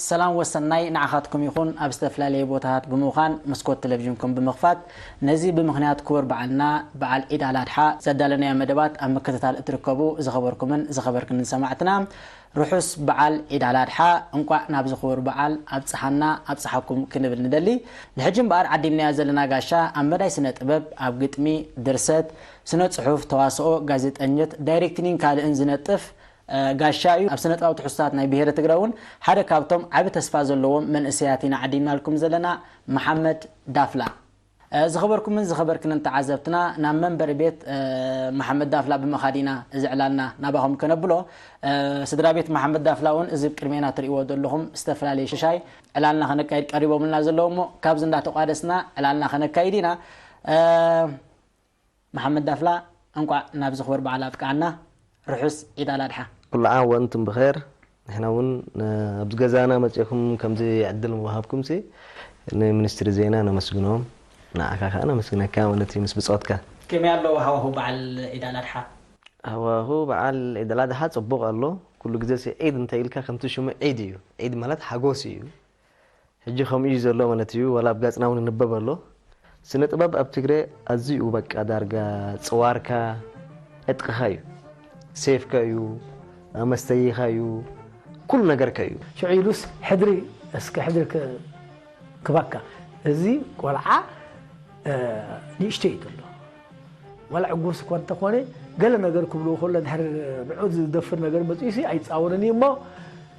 ሰላም ወሰናይ ንዓኻትኩም ይኹን። ኣብ ዝተፈላለየ ቦታታት ብምዃን መስኮት ቴሌቪዥንኩም ብምኽፋት ነዚ ብምኽንያት ክቡር በዓልና በዓል ዒድ ኣልኣድሓ ዘዳለናዮ መደባት ኣብ ምክትታል እትርከቡ ዝኸበርኩምን ዝኸበርክንን ሰማዕትና ርሑስ በዓል ዒድ ኣልኣድሓ። እንቋዕ ናብዚ ክቡር በዓል ኣብጽሓና ኣብጽሓኩም ክንብል ንደሊ። ንሕጂ እምበኣር ዓዲምናያ ዘለና ጋሻ ኣብ መዳይ ስነ ጥበብ፣ ኣብ ግጥሚ፣ ድርሰት፣ ስነ ጽሑፍ፣ ተዋስኦ፣ ጋዜጠኝት፣ ዳይሬክቲንግን ካልእን ዝነጥፍ ጋሻ እዩ። ኣብ ስነ ጥበብ ትሕዝቶታት ናይ ብሄረ ትግራይ እውን ሓደ ካብቶም ዓቢ ተስፋ ዘለዎም መንእሰያት ኢና ዓዲምናልኩም ዘለና፣ መሓመድ ዳፍላ። ዝኸበርኩምን ዝኸበርክንን ተዓዘብትና፣ ናብ መንበሪ ቤት መሓመድ ዳፍላ ብምኻድ ኢና እዚ ዕላልና ናባኹም ከነብሎ። ስድራ ቤት መሓመድ ዳፍላ እውን እዚ ቅድሜና ትርእይዎ ዘለኹም ዝተፈላለየ ሽሻይ ዕላልና ከነካይድ ቀሪቦምልና ዘለዉ እሞ፣ ካብዚ እንዳተቋደስና ዕላልና ከነካይድ ኢና። መሓመድ ዳፍላ፣ እንቋዕ ናብዚ ክቡር በዓል ኣብቅዓና። ርሑስ ዒድ ኣልኣድሓ። ኩሉ ዓም ወእንቱም ብኸይር። ንሕና እውን ኣብዚ ገዛና መጺእኩም ከምዚ ዕድል ምውሃብኩምሲ ንሚኒስትሪ ዜና ነመስግኖም፣ ንዓኻ ከኣ ነመስግነካ ማለት እዩ ምስ ብጾትካ። ከመይ ኣሎ ሃዋሁ በዓል ዒድ ኣልኣድሓ? ሃዋሁ በዓል ዒድ ኣልኣድሓ ጽቡቕ ኣሎ። ኩሉ ግዜሲ ዒድ እንተ ኢልካ ከምቲ ሽሙ ዒድ እዩ። ዒድ ማለት ሓጎስ እዩ። ሕጂ ከምኡ እዩ ዘሎ ማለት እዩ። ዋላ ኣብ ገጽና እውን ይንበብ ኣሎ። ስነ ጥበብ ኣብ ትግረ ኣዝዩ በቃ ዳርጋ ጽዋርካ ዕጥቅኻ እዩ። ሴፍካ እዩ፣ መስተይኻ እዩ፣ ኩሉ ነገርካ እዩ። ሽዑ ኢሉስ ሕድሪ፣ እስከ ሕድሪ ክ-፣ ክባካ። እዚ ቆልዓ፣ እ፣ ንእሽተይ እዩ ዘሎ። ዋላ ዕጉስ እኳ እንተኾነ፣ ገለ ነገር ክብልዎ ከሎ፣ እንድሕር ንዑ ዝደፍር ነገር መጺኡሲ ኣይጻወንን እዩ እሞ፣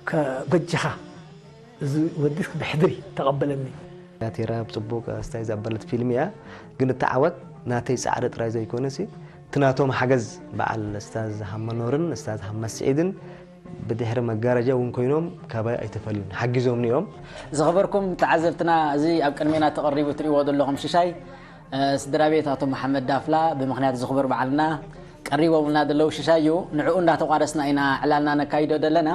ከ-፣ በጃኻ፣ እዚ ወዲስ ብሕድሪ ተቐበለኒ። ናቴራ ብጽቡቕ ስታይ ዘበለት ፊልም እያ፣ ግን እቲ ዓወት ናተይ ጻዕሪ ጥራይ ዘይኮነሲ፣ እቲ ናቶም ሓገዝ በዓል እስታዝ ሃመኖርን እስታዝ ሃመ ስዒድን ብድሕሪ መጋረጃ እውን ኮይኖም ካባይ ኣይተፈልዩን፣ ሓጊዞምኒ እዮም። ዝኸበርኩም ተዓዘብትና፣ እዚ ኣብ ቅድሜና ተቐሪቡ ትርእይዎ ዘለኹም ሽሻይ፣ እ፣ ስድራ ቤት ኣቶ መሓመድ ዳፍላ ብምኽንያት እዚ ክቡር በዓልና ቀሪቦምልና ዘለዉ ሽሻይ እዩ። ንዕኡ እንዳተቋደስና ኢና ዕላልና ነካይዶ ዘለና።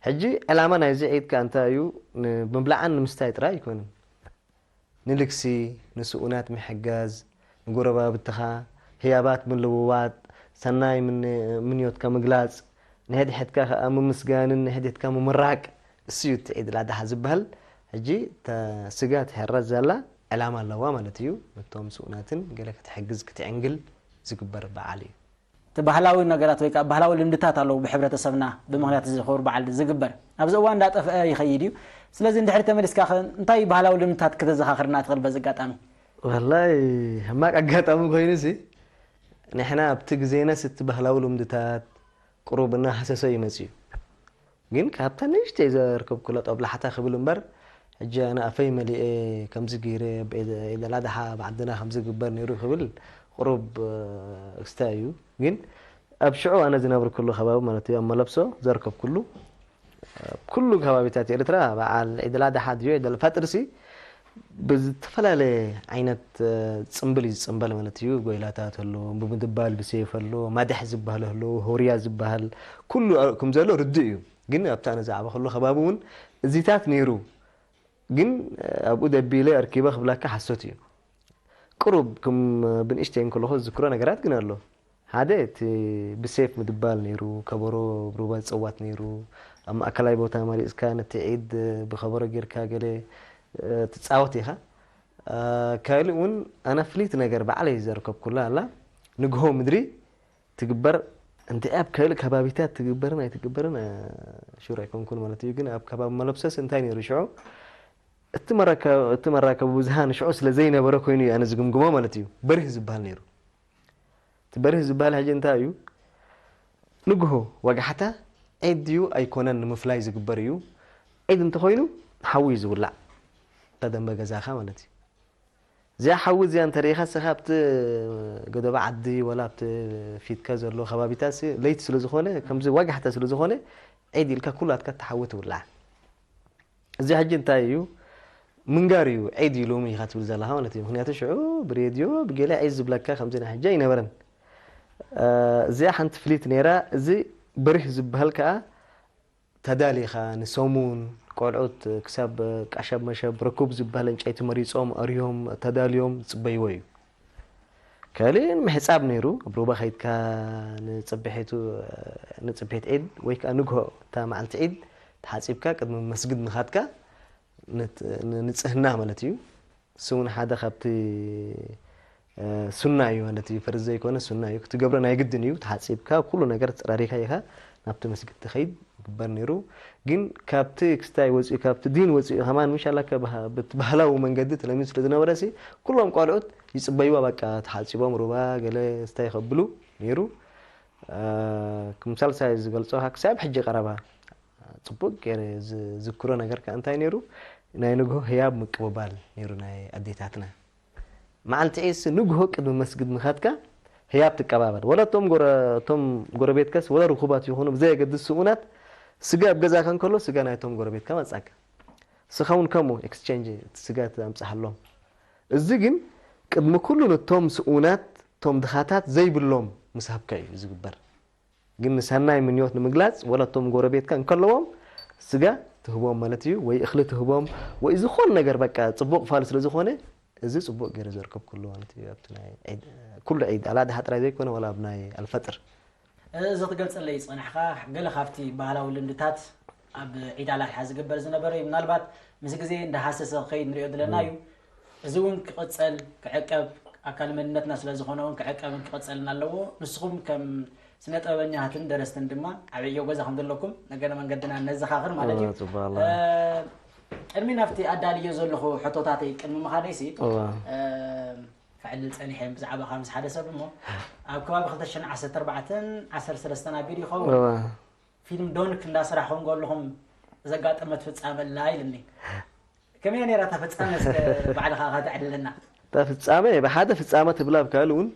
ሕጂ ዕላማ ናይዚ ዒድ ከኣ እንታይ እዩ? ንምብላዕን ንምስታይ ጥራይ ኣይኮነን። ንልግሲ፣ ንስኡናት ምሕጋዝ፣ ንጎረባብትኻ ህያባት ምልውዋጥ፣ ሰናይ ምን-፣ ምንዮትካ ምግላጽ፣ ንሕድሕድካ ከኣ ምምስጋንን ንሕድሕድካ ምምራቕ፣ እሱ እዩ እቲ ዒድ ኣልኣድሓ ዝበሃል። ሕጂ እታ ስጋ ትሕረድ ዘላ ዕላማ ኣለዋ ማለት እዩ። ነቶም ስኡናትን ገለ ክትሕግዝ ክትዕንግል ዝግበር በዓል እዩ። እቲ ባህላዊ ነገራት ወይ ከዓ ባህላዊ ልምድታት ኣለዉ ብሕብረተሰብና ብምኽንያት እዚ ክቡር በዓል ዝግበር። ኣብዚ እዋን እንዳጠፍአ ይኸይድ እዩ። ስለዚ እንድሕሪ ተመሊስካ ኸ እንታይ ባህላዊ ልምድታት ከተዘኻኽርና ትኽእል በዚ ኣጋጣሚ? ወላይ ሕማቕ ኣጋጣሚ ኮይኑሲ፣ ንሕና ኣብቲ ግዜናስ እቲ ባህላዊ ልምድታት ቁሩብ እናሃሰሰ እዩ መጺኡ። ግን ካብታ ንእሽተይ ዘርከብኩላ ጦብላሕታ ክብል እምበር፣ ሕጂ ኣነ ኣፈይ መሊኤ ከምዚ ገይረ ኣብ ዒድ፣ ዒድ ኣልኣድሓ ኣብ ዓድና ከምዚ ግበር ነይሩ ክብል ቁሩብ፣ እ፣ ክስታይ እዩ። ግን ኣብ ሽዑ ኣነ ዝነብርኩሉ ከባቢ ማለት እዩ፣ ኣብ መለብሶ ዘርከብኩሉ፣ ኣብ ኩሉ ከባቢታት ኤርትራ በዓል ዒድ ኣልኣድሓ ድዩ ዒድ ኣልፈጥርሲ ብዝተፈላለየ ዓይነት፣ እ፣ ጽምብል እዩ ዝጽምበል ማለት እዩ። ጎይላታት ኣሎ፣ ብምድባል ብሴፍ ኣሎ፣ ማድሕ ዝበሃል ኣሎ፣ ሆርያ ዝበሃል ኩሉ፣ እ፣ ከም ዘሎ ርዱእ እዩ። ግን ኣብቲ ኣነ ዝዓበኹሉ ከባቢ እውን እዚታት ነይሩ። ግን፣ እ፣ ኣብኡ ደቢለ ኣርኪበ ክብላካ ሓሶት እዩ። ቅሩብ ከም ብንእሽተይ እንከለኹ ዝዝክሮ ነገራት ግን ኣሎ። ሓደ እቲ ብሴፍ ምድባል ነይሩ፣ ከበሮ ብሩባ ዝጸዋት ነይሩ። ኣብ ማእከላይ ቦታ መሪጽካ ነቲ ዒድ ብኸበሮ ጌርካ ገለ፣ እ፣ ትጻወት ኢኻ። እ፣ ካልእ እውን ኣነ ፍልይቲ ነገር ባዕለይ ዘርከብኩላ ኣላ። ንግሆ ምድሪ ትግበር፣ እንተ ኣብ ካልእ ከባቢታት ትግበርን ኣይትግበርን፣ እ፣ ሹር ኣይኮንኩን ማለት እዩ። ግን ኣብ ከባቢ መለብሰስ እንታይ ነይሩ ሽዑ? እቲ መራከ-፣ እቲ መራከቢ ብዙሃን ሽዑ ስለ ዘይነበረ ኮይኑ እዩ ኣነ ዝግምግሞ ማለት እዩ። በሪህ ዝበሃል ነይሩ። እቲ በሪህ ዝበሃል ሕጂ እንታይ እዩ? ንግሆ ወጋሕታ ዒድ ድዩ ኣይኮነን ንምፍላይ ዝግበር እዩ። ዒድ እንተኾይኑ ሓዊ እዩ ዝውላዕ። እታ ደንበ ገዛኻ ማለት እዩ። እዚኣ ሓዊ እዚኣ እንተሪኢኻ ንስኻ ኣብቲ ገደባ ዓዲ ወላ ኣብቲ ፊትካ ዘሎ ከባቢታት ሲ ለይቲ ስለ ዝኾነ፣ ከምዚ ወጋሕታ ስለ ዝኾነ ዒድ ኢልካ ኩላትካ እታ ሓዊ ትውላዕ። እዚ ሕጂ እንታይ እዩ? ምንጋር እዩ፣ ዒድ እዩ ሎሚ ኢኻ ትብል ዘለኻ ማለት እዩ። ምኽንያቱ ሽዑ ብሬድዮ ብገለ ዒድ ዝብለካ ከምዚ ናይ ሕጂ ኣይነበረን። እ፣ እዚኣ ሓንቲ ፍሊት ነይራ። እዚ በሪህ ዝበሃል ከኣ ተዳሊኻ ንሰሙን ቆልዑት ክሳብ ቃሸብ መሸብ ርኩብ ዝበሃል ዕንጨይቲ መሪጾም፣ ኣርዮም፣ ተዳልዮም ዝጽበይዎ እዩ። ካልእ ምሕጻብ ነይሩ። ኣብ ሩባ ከይድካ ንጽብሒቱ፣ ንጽብሒት ዒድ ወይ ከኣ ንግሆ እታ መዓልቲ ዒድ ተሓጺብካ ቅድሚ መስጊድ ምኻድካ ንጽህና ማለት እዩ። እሱ እውን ሓደ ካብቲ ሱና እዩ ማለት እዩ። ፈርዚ ዘይኮነ ሱና እዩ። ክትገብሮ ናይ ግድን እዩ። ተሓጺብካ ኩሉ ነገር ጸራሪካ ኢኻ ናብቲ መስጊድ ትኸይድ ይግበር ነይሩ። ግን ካብቲ ክስታይ ወፂኡ ካብቲ ዲን ወፂኡ ከማን ምሻላ ብቲ ባህላዊ መንገዲ ተለሚዱ ስለ ዝነበረ ሲ ኩሎም ቆልዑት ይፅበይዋ በቃ ተሓፂቦም ሩባ ገለ ስታይ ከብሉ ነይሩ። ክምሳል ሳይ ዝገልፆ ክሳብ ሕጂ ቀረባ ፅቡቅ ገይረ ዝዝክሮ ነገር ከ እንታይ ነይሩ? ናይ ንግሆ ህያብ ምቅብባል ነይሩ ናይ ኣዴታትና። መዓልቲ ዒስ ንግሆ ቅድሚ መስጊድ ምኻድካ ህያብ ትቀባበል። ወላ እቶም ጎረ- እቶም ጎረቤትካስ ወላ ርኩባት ይኹኑ ብዘየገድስ ስኡናት ስጋ ኣብ ገዛኻ እንከሎ ስጋ ናይቶም ጎረቤትካ መጻካ። ስኻ እውን ከምኡ ኤክስቼንጅ እቲ ስጋ ትምጽኣሎም። እዚ ግን ቅድሚ ኩሉ ነቶም ስኡናት እቶም ድኻታት ዘይብሎም ምስ ሃብካ እዩ ዝግበር። ግን ንሰናይ ምንዮት ንምግላጽ ወላ እቶም ጎረቤትካ እንከለዎም ስጋ ትህቦም ማለት እዩ፣ ወይ እኽሊ ትህቦም ወይ ዝኾን ነገር በቃ ጽቡቕ ፋል ስለ ዝኾነ እዚ ጽቡቕ ገይረ ዘርከብኩሉ ማለት እዩ። ኣብቲ ናይ ዒድ ኩሉ ዒድ ኣላድሓ ጥራይ ዘይኮነ ወላ ኣብ ናይ ኣልፈጥር። እዚ ክትገልጸለይ ዝጸናሕካ ገለ ካብቲ ባህላዊ ልምድታት ኣብ ዒድ ኣላድሓ ዝግበር ዝነበረ እዩ። ምናልባት ምስ ግዜ እንዳሃሰሰ ክኸይድ ንሪኦ ዘለና እዩ። እዚ እውን ክቕጸል ክዕቀብ ኣካል መንነትና ስለ ዝኾነ እውን ክዕቀብን ክቕጸልን ኣለዎ። ንስኹም ከም ስነ ጥበበኛትን ደረስትን ድማ ዓብዮ ገዛ ከም ዘለኩም ነገረ መንገድና ነዘኻኽር ማለት እዩ። ጽቡቕ ኣላ። እ፣ ቅድሚ ናብቲ ኣዳልዮ ዘለኹ ሕቶታተይ ቅድሚ ምኻደይሲ እዋ። እ፣ ከዕልል ጸኒሐ ብዛዕባኻ ምስ ሓደ ሰብ እሞ ኣብ ከባቢ ክልተ ሽሕን ዓሰርተ ኣርባዕተን ዓሰርተ ሰለስተን ኣቢሉ ይኸውን እዋ። ፊልም ዶንክ እንዳሰራሕኹም ከለኹም ዘጋጠመት ፍጻመ ኣላ ኢልኒ። ከመይ ነይራ እታ ፍጻመ እስከ ባዕልኻ ከተዕልለና? እታ ፍጻመ ብሓደ ፍጻመ ትብላ ኣብ ካልእ እውን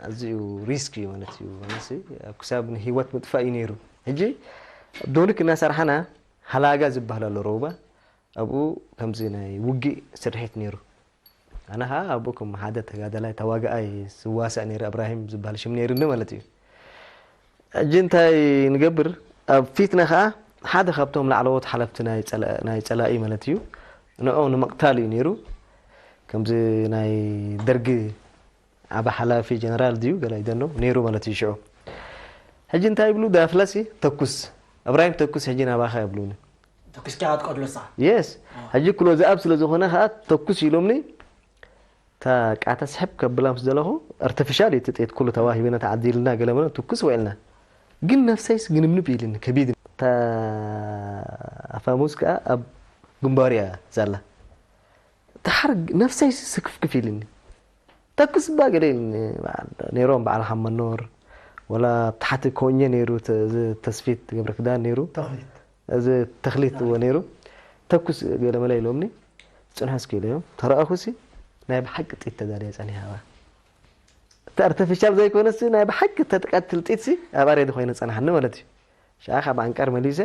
ኣዝዩ ሪስክ እዩ ማለት እዩ። ማለት ኣብ ክሳብ ንህይወት ምጥፋእ እዩ ነይሩ። ሕጂ ዶንክ እናሰርሓና ሃላጋ ዝበሃል ኣሎ ሮባ ኣብኡ ከምዚ ናይ ውግእ ስርሒት ነይሩ። ኣነ ከዓ ኣብኡ ከም ሓደ ተጋዳላይ ተዋጋኣይ ዝዋሳእ ነይሩ እብራሂም ዝበሃል ሽም ነይሩኒ ማለት እዩ። ሕጂ እንታይ ንገብር ኣብ ፊትና ከዓ ሓደ ካብቶም ላዕለዎት ሓለፍቲ ናይ ፀላ- ናይ ፀላኢ ማለት እዩ ንዕኡ ንምቕታል እዩ ነይሩ። ከምዚ ናይ ደርጊ ዓቢ ሓላፊ ጀነራል ድዩ ገለ ኣይደኖ ነይሩ ማለት እዩ ሽዑ። ሕጂ እንታይ ይብሉ ዳፍላሲ ተኩስ እብራሂም ተኩስ ሕጂ ናባኻ ይብሉኒ። ተኩስካ ክትቀትሎ ንስኻ የስ ሕጂ ክሎ ዝኣብ ስለ ዝኾነ ከዓ ተኩስ ኢሎምኒ። እታ ቃታ ስሕብ ከብላ ምስ ዘለኹ ኣርቲፊሻል እዩ እቲ ጥይት ኩሉ ተዋሂብና ተዓዲልና ገለ መለ ትኩስ ውዒልና። ግን ነፍሰይስ ግንብንብ ኢልኒ ከቢድ እታ ኣፋሙዝ ከዓ ኣብ ግንባር እያ ዛላ። ተሓር ነፍሰይስ ስክፍክፍ ኢልኒ። ተኩስ እባ ገለ ኢልኒ። በዓል ነይሮም በዓል ሓመኖር ወላ ኣብ ታሕቲ ኮኘ ነይሩ ተ- እዚ ተስፊት ገብረ ክዳን ነይሩ። ተኽሊት እዚ ተኽሊት እዎ ነይሩ። ተኩስ ገለ መለ ኢሎምኒ። ጽንሑ እስኪ ኢለዮም ተረኣኹሲ ናይ ብሓቂ ጥይት ተዳልያ ጸኒሓ እባ። እቲ ኣርቲፊሻል ዘይኮነሲ ናይ ብሓቂ ተትቀትል ጥይትሲ ኣብ ኣሬዲ ኮይነ ጸናሓኒ ማለት እዩ። ሽዓ ካብ ኣንቃር መሊሰ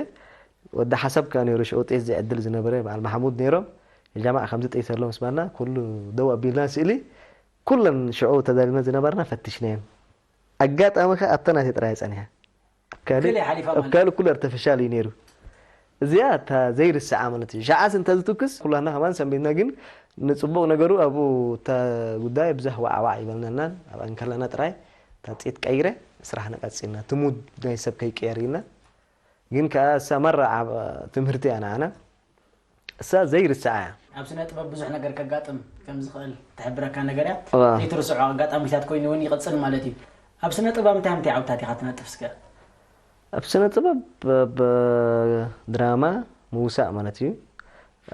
ወዲ ሓሳብ ከኣ ነይሩ ሽዑ ጥይት ዝዕድል ዝነበረ በዓል ማሕሙድ ነይሮም። የጃማዕ ከምዚ ጥይት ኣሎ ምስ በልና ኩሉ ደው ኣቢልና ስእሊ ኩለን ሽዑ ተዳሊና ዝነበርና ፈቲሽናየን። ኣጋጣሚ ከ ኣብታ ናተይ ጥራይ ጸኒሓ። ኣብ ካልእ ገለ ሓሊፋ ኣብ ማለት ካልእ ኩሉ ኣርቲፊሻል እዩ ነይሩ። እዚኣ እታ ዘይርስዓ ማለት እዩ። ሸዓስ እንተ ዝትኩስ ኩላና ከማን ሰንቢድና ግን ንጽቡቕ ነገሩ ኣብኡ እታ ጉዳይ ብዙሕ ዋዕዋዕ ይበልናናን ኣብ ኣንከላና ጥራይ እታ ጤት ቀይረ ስራሕና ቀጺልና ትሙድ ናይ ሰብ ከይቀየር ኢልና ግን ከኣ እሳ መራ ዓብ- ትምህርቲ እያ ንዓና እሳ ዘይርሳዓ እያ። ኣብ ስነ ጥበብ ብዙሕ ነገር ከጋጥም ከም ዝኽእል ትሕብረካ ነገር እያ። እዋ። ዘይትርስዖ ኣጋጣሚታት ኮይኑ እውን ይቕጽል ማለት እዩ። ኣብ ስነ ጥበብ እንታይ እንታይ ዓውታት ኢኻ ትነጥፍ እስከ? ኣብ ስነ ጥበብ ብ- ብ- ድራማ ምውሳእ ማለት እዩ።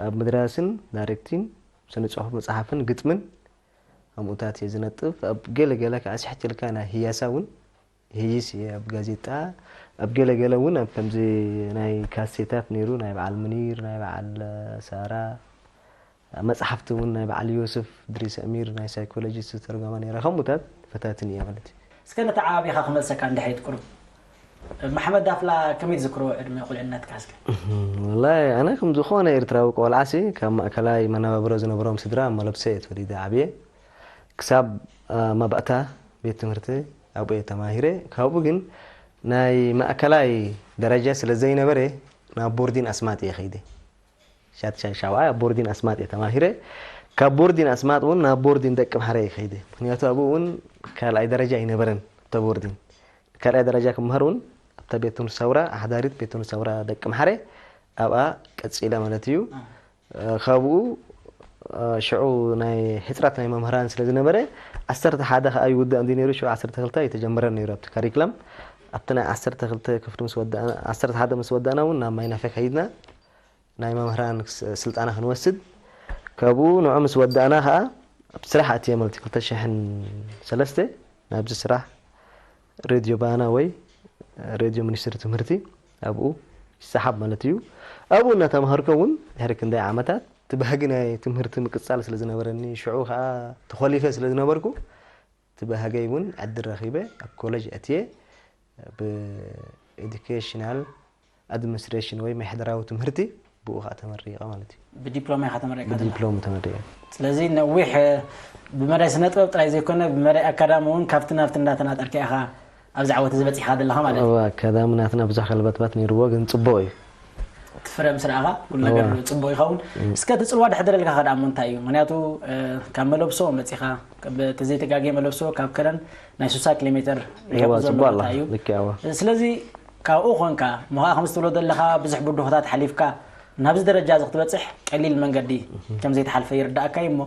ኣብ ምድራስን ዳይሬክቲን ስነ ጽሑፍ መጽሓፍን ግጥምን ኣምኡታት እየ ዝነጥፍ። ኣብ ገለ ገለ ከዓ ስሕት ኢልካ ናይ ህያሳ እውን ይህይስ እየ ኣብ ጋዜጣ ኣብ ገለ ገለ እውን ኣብ ከምዚ ናይ ካሴታት ነይሩ ናይ በዓል ምኒር ናይ በዓል ሳራ መፅሓፍቲ እውን ናይ በዓል ዮስፍ ድሪስ ኣሚር ናይ ሳይኮሎጂ ዝተርጎማ ነይራ ከምኡታት ፈታትን እየ ማለት እዩ። እስከ ነቲ ዓባቢኻ ክመልሰካ እንድሕር ቁሩብ መሓመድ ዳፍላ ከመይ ትዝክሮ ዕድመ ቁልዕነትካ እስከ? ወላሂ ኣነ ከም ዝኾነ ኤርትራዊ ቆልዓሲ ካብ ማእከላይ መነባብሮ ዝነብሮም ስድራ ኣብ መለብሰ እየ ተወሊደ ዓብየ ክሳብ መባእታ ቤት ትምህርቲ ኣብኡ እየ ተማሂረ። ካብኡ ግን ናይ ማእከላይ ደረጃ ስለ ዘይነበረ ናብ ቦርዲን ኣስማጥ እየ ከይደ። ሻትሻይ ሻውዓይ ኣብ ቦርዲን ኣስማጥ እየ ተማሂረ። ካብ ቦርዲን ኣስማጥ እውን ናብ ቦርዲን ደቂ ምሓረ እየ ከይደ። ምክንያቱ ኣብኡ እውን ካልኣይ ደረጃ ኣይነበረን እተ ቦርዲን ካልኣይ ደረጃ ክምሃር እውን ኣብ እታ ቤት ትምህርቲ ሰውራ ኣሕዳሪት ቤት ትምህርቲ ሰውራ ደቂ ምሓረ ኣብኣ ቀጺለ ማለት እዩ። ካብኡ ሽዑ ናይ ሕፅረት ናይ መምህራን ስለ ዝነበረ ዓሰርተ ሓደ ከዓ ይውዳእ እንዲ ነይሩ። ሽዑ ዓሰርተ ክልተ ኣይተጀመረን ነይሩ ኣብቲ ካሪክለም። ኣብቲ ናይ ዓሰርተ ክልተ ክፍሊ ምስ ወዳእና፣ ዓሰርተ ሓደ ምስ ወዳእና እውን ናብ ማይናፈ ከይድና ናይ መምህራን ስልጠና ክንወስድ። ካብኡ ንዑ ምስ ወዳእና ከዓ ኣብቲ ስራሕ ኣትየ ማለት ክልተ ሽሕን ሰለስተ ናብዚ ስራሕ ሬድዮ ባና ወይ ሬድዮ ሚኒስትሪ ትምህርቲ ኣብኡ ይሰሓብ ማለት እዩ። ኣብኡ እናተምሃርኩ እውን ድሕሪ ክንደይ ዓመታት እቲ ባህጊ ናይ ትምህርቲ ምቅጻል ስለ ዝነበረኒ፣ ሽዑ ከዓ ተኾሊፈ ስለ ዝነበርኩ፣ እቲ ባህገይ እውን ዕድል ረኺበ ኣብ ኮሌጅ ኣትየ ብኤዱኬሽናል ኣድሚኒስትሬሽን ወይ ምሕደራዊ ትምህርቲ ብኡ ከዓ ተመሪቐ ማለት እዩ። ብዲፕሎማ ኢኻ ተመሪቕካ ዘለኻ። ብዲፕሎም ተመሪቐ። ስለዚ ነዊሕ ብመዳይ ስነ ጥበብ ጥራይ ዘይኮነ ብመዳይ ኣካዳሚ እውን ካብቲ ናብቲ እንዳተናጠርካ ኢኻ ኣብዚ ዓወት እዚ በፂኻ ዘለኻ ማለት እዩ። እወ፣ ኣካዳሚ ናትና ብዙሕ ከልበትባት ነይርዎ፣ ግን ፅቡቕ እዩ። እቲ ፍረ ምስ ረኣኻ ኩሉ ነገር እዋ። ፅቡቕ ይኸውን። እስከ እቲ ፅልዋ ድሕደረልካ ከ ደኣ እሞ እንታይ እዩ? ምክንያቱ ካብ መለብሶ መፂኻ፣ ተዘይተጋግየ መለብሶ ካብ ከረን ናይ ስሳ ኪሎ ሜትር ርሒቑ እዋ፣ ዘሎ ፅቡቕ ኣላ። ቦታ እዩ። ልክ እያ፣ እዋ። ስለዚ ካብኡ ኾንካ ምዃ ከም ዝትብሎ ዘለኻ ብዙሕ ብድሆታት ሓሊፍካ ናብዚ ደረጃ እዚ ክትበፅሕ ቀሊል መንገዲ ከም ዘይተሓልፈ ይርዳእካ እዩ። እሞ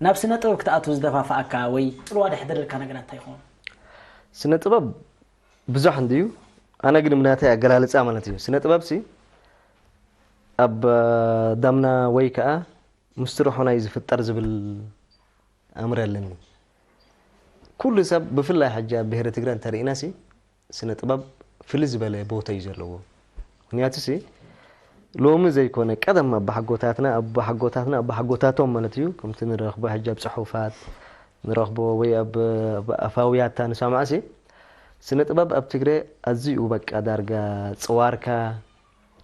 ናብ ስነ ጥበብ ክትኣቱ ዝደፋፍኣካ ወይ ፅልዋ ድሕደረልካ ነገር እንታይ ይኸውን? ስነ ጥበብ ብዙሕ እንድዩ። ኣነ ግን ብናተይ ኣገላልፃ ማለት እዩ፣ ስነ ጥበብ ሲ ኣብ ዳምና ወይ ከዓ ምስቲ ርሑና እዩ ዝፍጠር ዝብል ኣምር ኣለኒ። ኩሉ ሰብ ብፍላይ ሕጂ ኣብ ብሄረ ትግራይ እንተርኢና ሲ ስነ ጥበብ ፍልይ ዝበለ ቦታ እዩ ዘለዎ። ምክንያቱ ሲ ሎሚ ዘይኮነ ቀደም ኣባሓጎታትና ኣባሓጎታትና ኣባሓጎታቶም ማለት እዩ፣ ከምቲ ንረኽቦ ሕጂ ኣብ ፅሑፋት ንረኽቦ ወይ ኣብ ኣብ ኣፋውያታ ንሰምዖ ሲ ስነ ጥበብ ኣብ ትግረ ኣዝዩ በቃ ዳርጋ ፅዋርካ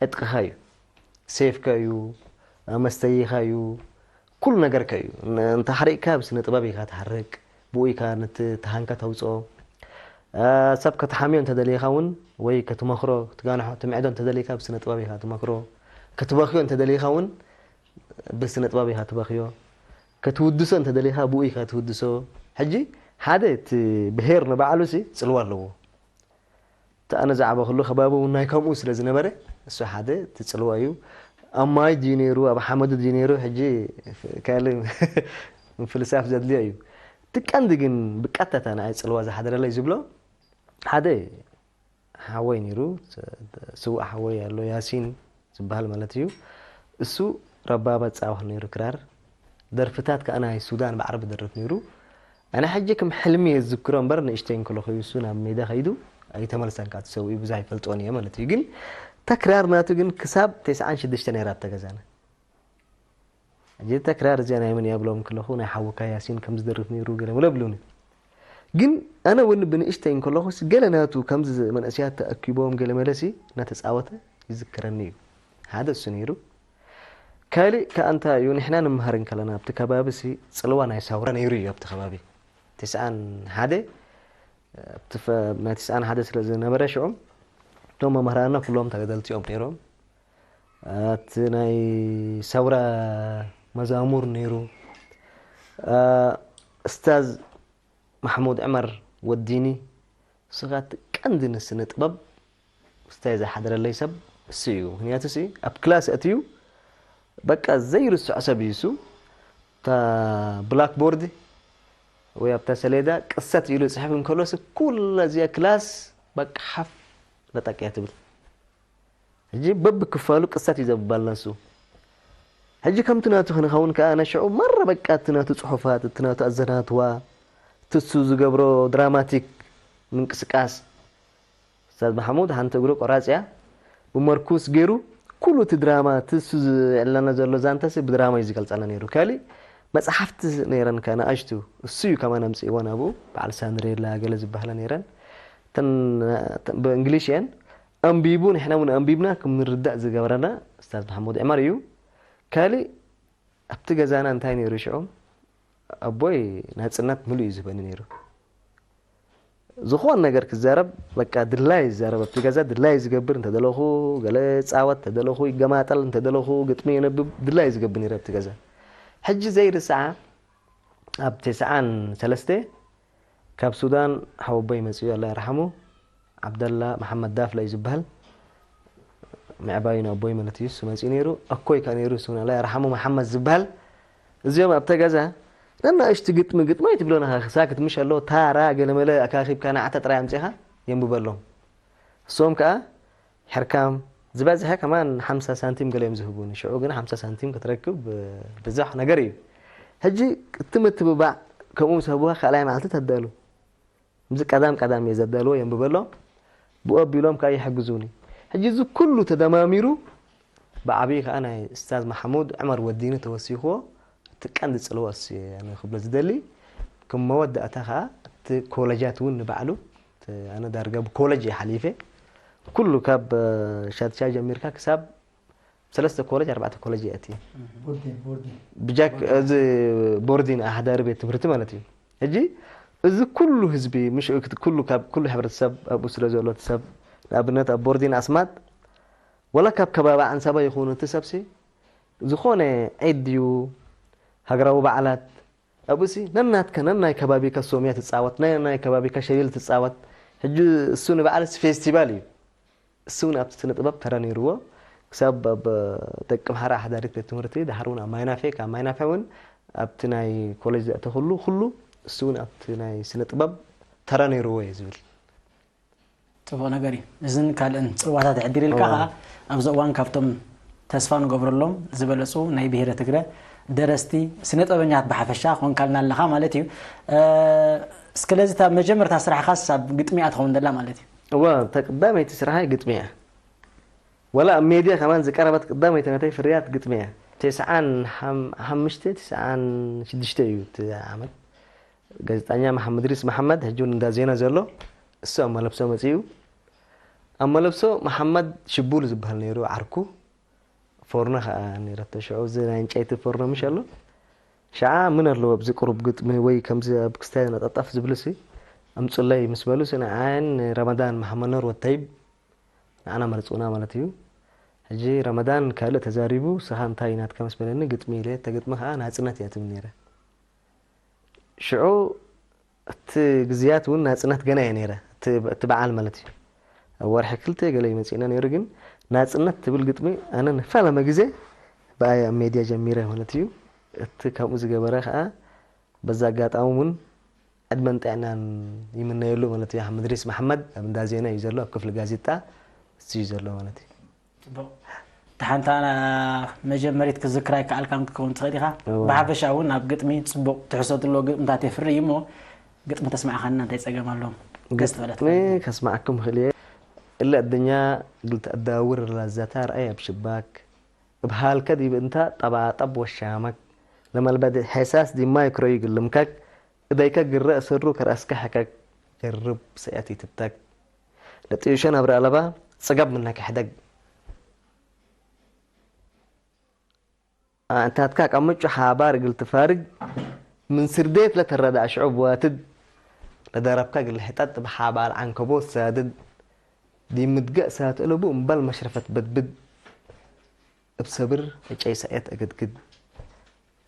ዕጥቅኻ እዩ፣ ሴፍካ እዩ፣ መስተይኻ እዩ፣ ኩሉ ነገርካ እዩ። ን- እንተሓሪቅካ ብስነ ጥበብ ኢኻ ትሓርቅ፣ ብኡ ኢኻ ነቲ ተሃንካ ተውፅኦ። አ፣ ሰብ ከተሓምዮ እንተደሊኻ እውን ወይ ክትመኽሮ ክትጋንሖ ትምዕዶ እንተደሊካ ብስነ ጥበብ ኢኻ ትመኽሮ። ክትበኽዮ እንተደሊኻ እውን ብስነ ጥበብ ኢኻ ትበኽዮ። ክትውድሶ እንተደሊኻ ብኡ ኢኻ ትውድሶ። ሕጂ ሓደ እቲ ብሄር ንባዕሉ ሲ ፅልዋ ኣለዎ። እቲ ኣነ ዝዓበኹሉ ከባቢ እውን ናይ ከምኡ ስለ ዝነበረ እሱ ሓደ እቲ ፅልዋ እዩ። ኣብ ማይ ድዩ ነይሩ ኣብ ሓመዱ ድዩ ነይሩ ሕጂ ካልእ ምፍልሳፍ ዘድልዮ እዩ። እቲ ቀንዲ ግን ብቀጥታ ንዓይ ፅልዋ ዝሓደረለይ ዝብሎ ሓደ ሓወይ ነይሩ፣ ስዉእ ሓወይ ኣሎ ያሲን ዝበሃል ማለት እዩ። እሱ ረባባ ፃወት ነይሩ ክራር፣ ደርፍታት ከዓ ናይ ሱዳን ብዓረብ ደርፍ ነይሩ። ኣነ ሕጂ ከም ሕልሚ እየ ዝዝክሮ እምበር ንእሽተይ እንከለኹ እዩ እሱ ናብ ሜዳ ከይዱ ኣይተመልሰን፣ ካብ ሰብኡ ብዙሕ ኣይፈልጦን እየ ማለት እዩ። ግን ተክራር ናቱ ግን ክሳብ ተስዓን ሽዱሽተ ነይራ ኣብታ ገዛና። ሕጂ ተክራር እዚኣ ናይ መን እያ ብሎም ከለኹ ናይ ሓውካ ያሲን ከም ዝደርፍ ነይሩ ገለ መለ ብሉኒ። ግን ኣነ እውን ብንእሽተይ እንከለኹስ ገለ ናቱ ከምዚ መንእሰያት ተኣኪቦም ገለ መለሲ እናተፃወተ ይዝከረኒ እዩ። ሓደ እሱ ነይሩ። ካልእ ከዓ እንታይ እዩ፣ ንሕና ንመሃር እንከለና ኣብቲ ከባቢ ሲ ፅልዋ ናይ ሳውራ ነይሩ እዩ። ኣብቲ ከባቢ ትስዓን ሓደ ኣብቲ ፈ- ናይ ትስዓን ሓደ ስለ ዝነበረ ሽዑ እቶም መምህራንና ኩሎም ተጋደልቲ እዮም ነይሮም። እቲ ናይ ሳውራ መዛሙር ነይሩ። እ፣ እስታዝ ማሕሙድ ዕመር ወዲኒ፣ ንስኻ እቲ ቀንዲ ንስነ ጥበብ ስታይ ዝሓደረለይ ሰብ እሱ እዩ። ምክንያቱ ሲ ኣብ ክላስ ኣትዩ በቃ ዘይርስዖ ሰብ እዩ እሱ። እታ ብላክቦርድ ወይ ኣብታ ሰሌዳ ቅሰት ኢሉ ይፅሕፍ እንከሎስ ኩላ እዚኣ ክላስ በቃ ሓፍ ለጠቅያ ትብል። ሕጂ በብክፋሉ ቅሰት እዩ ዘብባልና እሱ። ሕጂ ከምቲ ናቱ ክንኸውን ከዓ ኣነ ሽዑ መረ በቃ እቲ ናቱ ፅሑፋት፣ እቲ ናቱ ኣዘናትዋ፣ እቲ እሱ ዝገብሮ ድራማቲክ ምንቅስቃስ። ኡስታዝ ማሕሙድ ሓንቲ እግሩ ቆራፅ እያ፣ ብመርኩስ ገይሩ ኩሉ እቲ ድራማ፣ እቲ እሱ ዝዕለና ዘሎ ዛንታሲ ብድራማ እዩ ዝገልፀልና ነይሩ። ካሊእ መፅሓፍቲ ነይረን ከ ንኣሽቱ፣ እሱ እዩ ከማን ኣምፅእወን ኣብኡ፣ በዓል ሳንድሬላ ገለ ዝበሃላ ነይረን። እተን ብእንግሊሽ እየን። ኣንቢቡ፣ ንሕና እውን ኣንቢብና ከም ንርዳእ ዝገበረና ኡስታዝ ማሕሙድ ዕመር እዩ። ካሊእ ኣብቲ ገዛና እንታይ ነይሩ ሽዑ? ኣቦይ ናፅነት ምሉእ እዩ ዝህበኒ ነይሩ። ዝኾን ነገር ክዛረብ በቃ ድላይ ይዛረብ። ኣብቲ ገዛ ድላይ ዝገብር እንተደለኹ፣ ገለ ፃወት እንተደለኹ፣ ይገማጠል እንተደለኹ፣ ግጥሚ የነብብ፣ ድላይ ዝገብር ነይሩ ኣብቲ ገዛ። ሕጂ ዘይርስዓ ኣብ ተስዓን ሰለስተ ካብ ሱዳን ሓወቦይ መፅኡ ኣላ ይርሓሙ። ዓብደላ መሓመድ ዳፍላ እዩ ዝበሃል። ምዕባዩ ንኣቦይ ማለት እዩ። እሱ መፂኡ ነይሩ። ኣኮይ ከኣ ነይሩ፣ እሱ ናይ ኣርሓሙ መሓመድ ዝበሃል። እዚኦም ኣብታ ገዛ ነናእሽቱ ግጥሚ፣ ግጥሚ ኣይትብሎን ኢኻ፣ ክሳክት ምሽ ኣሎ፣ ታራ፣ ገለመለ ኣካኺብካ ንዓታ ጥራይ ኣምፂኻ የንብበሎም። እሶም ከኣ ሕርካም ዝበዝሐ ከማን ሓምሳ ሳንቲም ገለ እዮም ዝህቡኒ። ሽዑ ግን ሓምሳ ሳንቲም ክትረክብ፣ እ፣ ብዙሕ ነገር እዩ። ሕጂ እቲ ምትብባዕ ከምኡ ምስ ሃቡኻ ካልኣይ መዓልቲ ተዳሉ። ምስዚ ቀዳም ቀዳም እየ ዘዳልዎ የንብበሎም። ብኡ ኣቢሎም ከኣ ይሕግዙኒ። ሕጂ እዚ ኩሉ ተደማሚሩ ብዓብዪ ከኣ ናይ እስታዝ ማሕሙድ ዑመር ወዲኒ ተወሲኽዎ እቲ ቀንዲ ጽልዋ እሱ እየ ኣነ ክብሎ ዝደሊ። ከም መወዳእታ ከኣ እቲ ኮለጃት እውን ንባዕሉ፣ እቲ ኣነ ዳርጋ ብኮለጅ እየ ሓሊፈ። ኩሉ ካብ፣ እ፣ ሻድሻይ ጀሚርካ ክሳብ ሰለስተ ኮለጅ፣ ኣርባዕተ ኮለጅ እየ ኣትየ። ቦርዲን፣ ቦርዲን። ብጃክ፣ እዚ ቦርዲን ኣሕዳሪ ቤት ትምህርቲ ማለት እዩ። ሕጂ እዚ ኩሉ ህዝቢ፣ ምሽ፣ ኩሉ፣ ካብ ኩሉ ሕብረተሰብ ኣብኡ ስለ ዘሎ እቲ ሰብ፣ ንኣብነት ኣብ ቦርዲን ኣስማጥ፣ ወላ ካብ ከባቢ ዓንሳባ ይኹን እቲ ሰብሲ፣ ዝኾነ ዒድ ድዩ፣ ሃገራዊ በዓላት፣ ኣብኡሲ ነናትካ፣ ነናይ ከባቢካ ሶምያ ትጻወት፣ ነናይ ከባቢካ ሸሊል ትጻወት። ሕጂ እሱ ንበዓል ፌስቲቫል እዩ። እሱ እውን ኣብቲ ስነ ጥበብ ተራ ነይርዎ። ክሳብ ኣብ ደቂ ኣምሓራ ኣሕዳሪት ቤት ትምህርቲ፣ ድሓር እውን ኣብ ማይናፌ፣ ካብ ማይናፌ እውን ኣብቲ ናይ ኮሌጅ ዘእተኹሉ ኩሉ፣ እሱ እውን ኣብቲ ናይ ስነ ጥበብ ተራ ነይርዎ እየ ዝብል። ጽቡቕ ነገር እዩ። እዝን ካልእን ጽልዋታት ዕድል ኢልካ እዋ። ከኣ ኣብዚ እዋን ካብቶም ተስፋ ንገብረሎም ዝበለጹ ናይ ብሄረ ትግረ ደረስቲ፣ ስነ ጥበበኛታት ብሓፈሻ ኮንካልና ኣለኻ ማለት እዩ። እ፣ ስለዚ እታ መጀመርታ ስራሕኻስ ኣብ ግጥሚ እያ ትኸውን ዘላ ማለት እዩ? እዋ፣ እታ ቀዳመይቲ ስራሐይ ግጥሚ እያ። ወላ ኣብ ሜድያ ከማን ዝቀረበት ቀዳመይቲ ናተይ ፍርያት ግጥሚ እያ። ተስዓን ሓም-፣ ሓሙሽተ፣ ተስዓን ሽዱሽተ እዩ እቲ ዓመት። ጋዜጠኛ መሓመድ ሪስ መሓመድ፣ ሕጂ እውን እንዳ ዜና ዘሎ፣ እሱ ኣብ መለብሶ መጺኡ። ኣብ መለብሶ መሓመድ ሽቡል ዝበሃል ነይሩ ዓርኩ። ፎርኖ ከኣ ነይረቶ ሽዑ፣ እዚ ናይ ዕንጨይቲ ፎርኖ ምሽ ኣሎ። ሽዓ ምን ኣለዎ ኣብዚ ቁሩብ ግጥሚ ወይ ከምዚ ኣብ ክስታይ ነጠጣፍ ዝብልሲ ኣምጹለይ ምስ በሉሲ፣ ንዓይን ረመዳን መሓመድ ኑር ወተይብ ንዓና መርጹና ማለት እዩ። ሕጂ ረመዳን ካልእ ተዛሪቡ፣ ስኻ እንታይ ናትካ ምስ በለኒ፣ ግጥሚ ኢለ፣ እታ ግጥሚ ከኣ ናጽነት እያ ትብል ነይረ። ሽዑ እቲ ግዝያት እውን ናጽነት ገና እየ ነይረ፣ እቲ፣ እቲ በዓል ማለት እዩ። ኣብ ወርሒ ክልተ ገለ ይመጽእና ነይሩ፣ ግን ናጽነት ትብል ግጥሚ ኣነ ንፈለመ ግዜ ብኣይ ኣብ ሜድያ ጀሚረ ማለት እዩ። እቲ ከምኡ ዝገበረ ከኣ በዛ ኣጋጣሚ እውን ዕድመን ጥዕናን ይምነየሉ ማለት እዩ። ኣሕመድ ሪስ መሓመድ ኣብ እንዳ ዜና እዩ ዘሎ፣ ኣብ ክፍሊ ጋዜጣ እሱ እዩ ዘሎ ማለት እዩ። ጽቡቕ። እታ ሓንታ መጀመሪት ክዝክራ ይከኣልካ ክትከውን ትኽእል ኢኻ። እዋ። ብሓፈሻ እውን ኣብ ግጥሚ ጽቡቕ ትሕዝቶ ዘለዎ ግጥምታት የፍሪ እዩ እሞ፣ ግጥሚ ተስማዕኻና እንታይ ጸገም ኣሎ? ደስ ዝበለትካ ግጥሚ ግጥሚ። ከስማዓኩም እኽእል እየ። እለ ኣደኛ ግልቲ ኣዳውር ላዛታ ረኣይ ኣብ ሽባክ። እብሃልከ ዲብ እንታ ጠባጠብ ወሻመክ። ለመልበድ ሐሳስ ዲማ ይክሮ ይግልምከክ። እደይከ ግረእ ስሩ ከርአስከ ሐከክ። ጀርብ ሰያት ይትብተክ። ለጥዩሸ ነብረ ኣለባ ጽጋብ ምነከ ሕደግ። ኣእንታትካ ካብ ምጩ ሓባር እግል ትፋርግ፣ ምን ስርዴት ለተረዳ ኣሽዑብ ዋትድ፣ ለደረብካ እግል ሕጠጥ ብሓባል ዓንከቦት ሳድድ፣ ዲምድገእ ሳት እለቡ እምበል መሽረፈት በድብድ፣ እብ ሰብር ዕጨይ ሰእየት እግድግድ።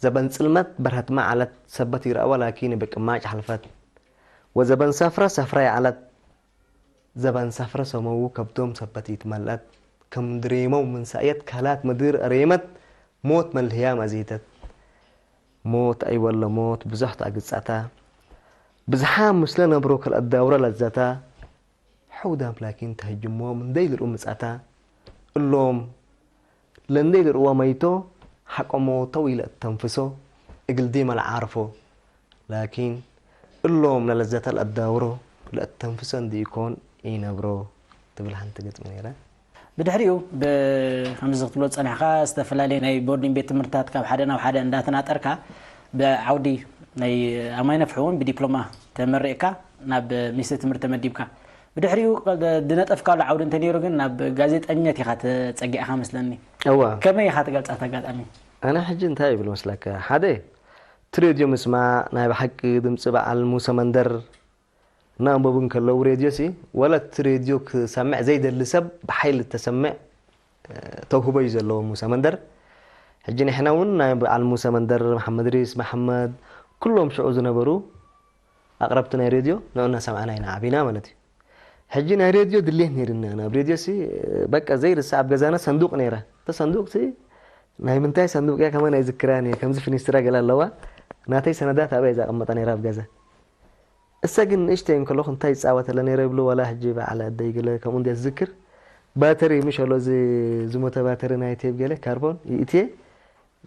ዘበን ጽልመት በርሀትማ ዐለት፣ ሰበት ይረአወ ላኪን እብ ቅማጭ ሐልፈት። ወዘበን ሰፍረ ሰፍረ ይዐለት፣ ዘበን ሰፍረ ሰመዉ ከብዶም ሰበት ይትመልአት። ከም ድሬመው ምን ሰእየት ከላት ምድር አሬመት፣ ሞት መልህያም አዜተት። ሞት አይወለ ሞት ብዙሕ ተአግጸታ። ብዝሓም ምስለ ነብሮ ከልአዳውረ ለዘታ። ሐውዳም ላኪን ተህጅሞ ምንደይ ልርኡ ምጻታ። እሎም ለንደይ ልርዋ መይቶ ሐቆ ሞተው ኢለ እተንፍሶ እግል ዲመ ለዓርፎ። ላኪን እሎም ለለዘተ ለአዳውሮ ለእተንፍሶ እንዲኢኮን ኢነብሮ ትብል ሓንቲ ግጥሚ ነይረ። ብድሕሪኡ ብ-፣ ከምዚ ክትብሎ ዝጸናሕካ ዝተፈላለየ ናይ ቦርዲንግ ቤት ትምህርትታት ካብ ሓደ ናብ ሓደ እንዳተናጠርካ ብዓውዲ ናይ ኣማይ ነፍሒ እውን ብዲፕሎማ ተመሪቕካ ናብ ሚኒስትሪ ትምህርቲ ተመዲብካ። ብድሕሪኡ ዝነጠፍካሉ ዓውዲ እንተነይሩ ግን ናብ ጋዜጠኝነት ኢኻ ተጸጊዕካ መስለኒ። እዋ። ከመይ ኢኻ ትገልጻ እቲ ኣጋጣሚ? ኣነ ሕጂ እንታይ ይብል መስለካ? ሓደ፣ እቲ ሬድዮ ምስማዕ ናይ ብሓቂ ድምጺ በዓል ሙሰ መንደር እናኣንበቡ እንከለዉ ሬድዮሲ፣ ወላ እቲ ሬድዮ ክሰምዕ ዘይደሊ ሰብ ብሓይሊ እተሰምዕ፣ እ፣ ተውህቦ እዩ ዘለዎ ሙሰ መንደር። ሕጂ ንሕና እውን ናይ በዓል ሙሰ መንደር፣ መሓመድ ሪስ መሓመድ፣ ኩሎም ሽዑ ዝነበሩ ኣቕረብቲ ናይ ሬድዮ ንዑ እናሰማዕና ኢና ዓቢና ማለት እዩ። ሕጂ ናይ ሬድዮ ድሌት ነይርና ናብ ሬድዮ ሲ በቃ ዘይርሳ ኣብ ገዛና ሰንዱቅ ነይራ። እተ ሰንዱቅ ሲ ናይ ምንታይ ሰንዱቅ እያ ከማን ኣይዝክራን እየ። ከምዚ ፍኒስትራ ገላ ኣለዋ። ናተይ ሰነዳት ኣብያ ዘቐመጣ ነይራ ኣብ ገዛ። እሳ ግን ንእሽተይ እንከለኹ እንታይ ይጻወተለ ነይረ ይብሉ፣ ዋላ ሕጂ በዓል ኣደይ ገለ ከምኡ እንድያ ትዝክር። ባተሪ ምሽ ኣሎ፣ እዚ ዝሞተ ባተሪ ናይ ቴፕ ገለ ካርቦን ይእትየ፣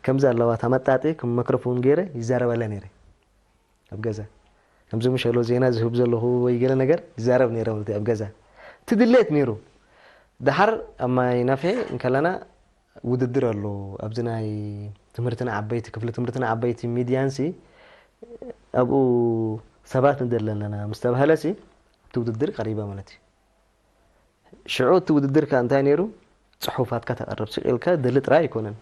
ከምዚ ኣለዋ፣ እታ መጣጢ ከም ማይክሮፎን ገይረ ይዛረበለ ነይረ ኣብ ገዛ። ከምዚ ምሽ ኣሎ፣ ዜና ዝህብ ዘለኹ ወይ ገለ ነገር ይዛረብ ነይረ ማለት እዩ ኣብ ገዛ። እቲ ድሌት ነይሩ። ደሓር ኣብ ማይ ናፍሔ እንከለና ውድድር ኣሎ። ኣብዚ ናይ ትምህርትና ዓበይቲ፣ ክፍሊ ትምህርትና ዓበይቲ ሚድያንሲ ኣብኡ ሰባት ንደሊ ኣለና ምስ ተባህለሲ፣ እቲ ውድድር ቀሪበ ማለት እዩ። ሽዑ እቲ ውድድር ከኣ እንታይ ነይሩ? ጽሑፋትካ ተቐርብ፣ ስቕ ኢልካ ደሊ ጥራይ ኣይኮነን።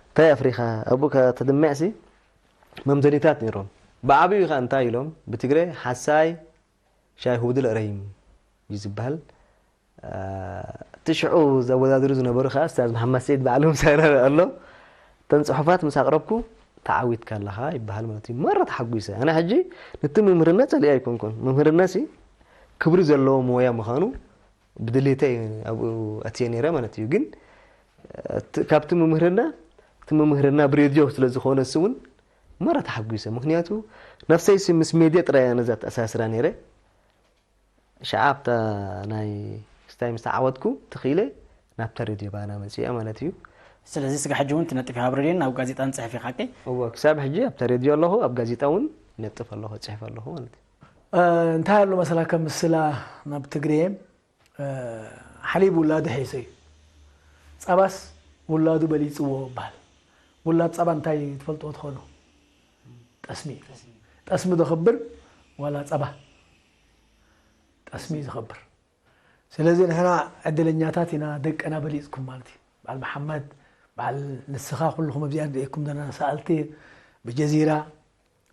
እንታይ ኣፍሪኻ ኣብኡ ከተድምዕሲ መምዘኒታት ነይሮም። ብዓብዩ ከኣ እንታይ ኢሎም? ብትግረ ሓሳይ ሻይ ሁድል ረሂም እዩ ዝበሃል። እቲ ሽዑ ዘወዳድሩ ዝነበሩ ከኣ ኣስታዝ መሓመድ ሰይድ ባዕሉ ምሳና ኣሎ። እተን ጽሑፋት ምስ ኣቕረብኩ ተዓዊትካ ኣለኻ ይበሃል ማለት እዩ። መረ ተሓጒሰ። ኣነ ሕጂ ነቲ ምምህርነት ጸሊኦ ኣይኮንኩን። ምምህርነትሲ ክብሪ ዘለዎ ሞያ ምዃኑ ብድሌተይ ኣብኡ ኣትየ ነይረ ማለት እዩ። ግን እቲ- ካብቲ ምምህርና እቲ ምምህርና ብሬድዮ ስለ ዝኾነ እሱ እውን መረ ተሓጒሰ። ምክንያቱ ነፍሰይሲ ምስ ሜድያ ጥራይ እያ ነዛ ተኣሳስራ ነይረ። ሸዓ ኣብታ ናይ ክስታይ ምስ ተዓወትኩ ትኽኢለ ናብታ ሬድዮ ባና መፅኣ ማለት እዩ። ስለዚ ስጋ ሕጂ እውን ትነጥፍ ኢኻ ኣብ ሬድዮን ኣብ ጋዜጣን ፅሕፍ ኢኻ፣ ሓቀይ? እወ፣ ክሳብ ሕጂ ኣብታ ሬድዮ ኣለኹ፣ ኣብ ጋዜጣ እውን ይነጥፍ ኣለኹ፣ እፅሕፍ ኣለኹ ማለት እዩ። እንታይ ኣሎ መሰላ ከም ምስላ ናብ ትግርየ ሓሊብ ውላዱ ሒሰ እዩ። ፃባስ ውላዱ በሊፅዎ ይበሃል። ውላድ ፃባ እንታይ ትፈልጥዎ ትኾኑ? ጠስሚ እዩ። ጠስሚ ዘኽብር ዋላ ፃባ? ጠስሚ እዩ ዘኽብር። ስለዚ ንሕና ዕድለኛታት ኢና፣ ደቅና በሊፅኩም ማለት እዩ። በዓል መሓመድ፣ በዓል ንስኻ፣ ኩልኹም ኣብዚኣ ንርእየኩም ዘለና ሰኣልቲ ብጀዚራ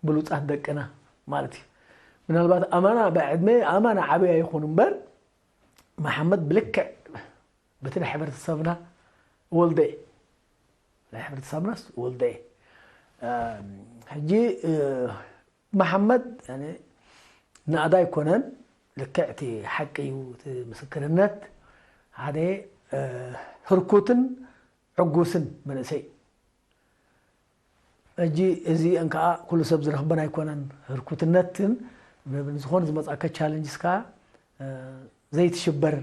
ብሉፃት ደቅና ማለት እዩ። ምናልባት ኣማና ብዕድመ ኣማና ዓብያ ይኹን እምበር መሓመድ ብልክዕ በቲ ናይ ሕብረተሰብና ወልደ እዩ። ናይ ሕብረተሰብናስ ወልደ እዩ። ሕጂ መሓመድ ናእዳ ኣይኮነን፣ ልክዕ እቲ ሓቂ እዩ። እቲ ምስክርነት ሓደ ህርኩትን ዕጉስን መንእሰይ። ሕጂ እዚአን ከዓ ኩሉ ሰብ ዝረኽበን ኣይኮነን። ህርኩትነትን ዝኾነ ዝመፅኣካ ቻለንጅስ ከዓ ዘይትሽበር፣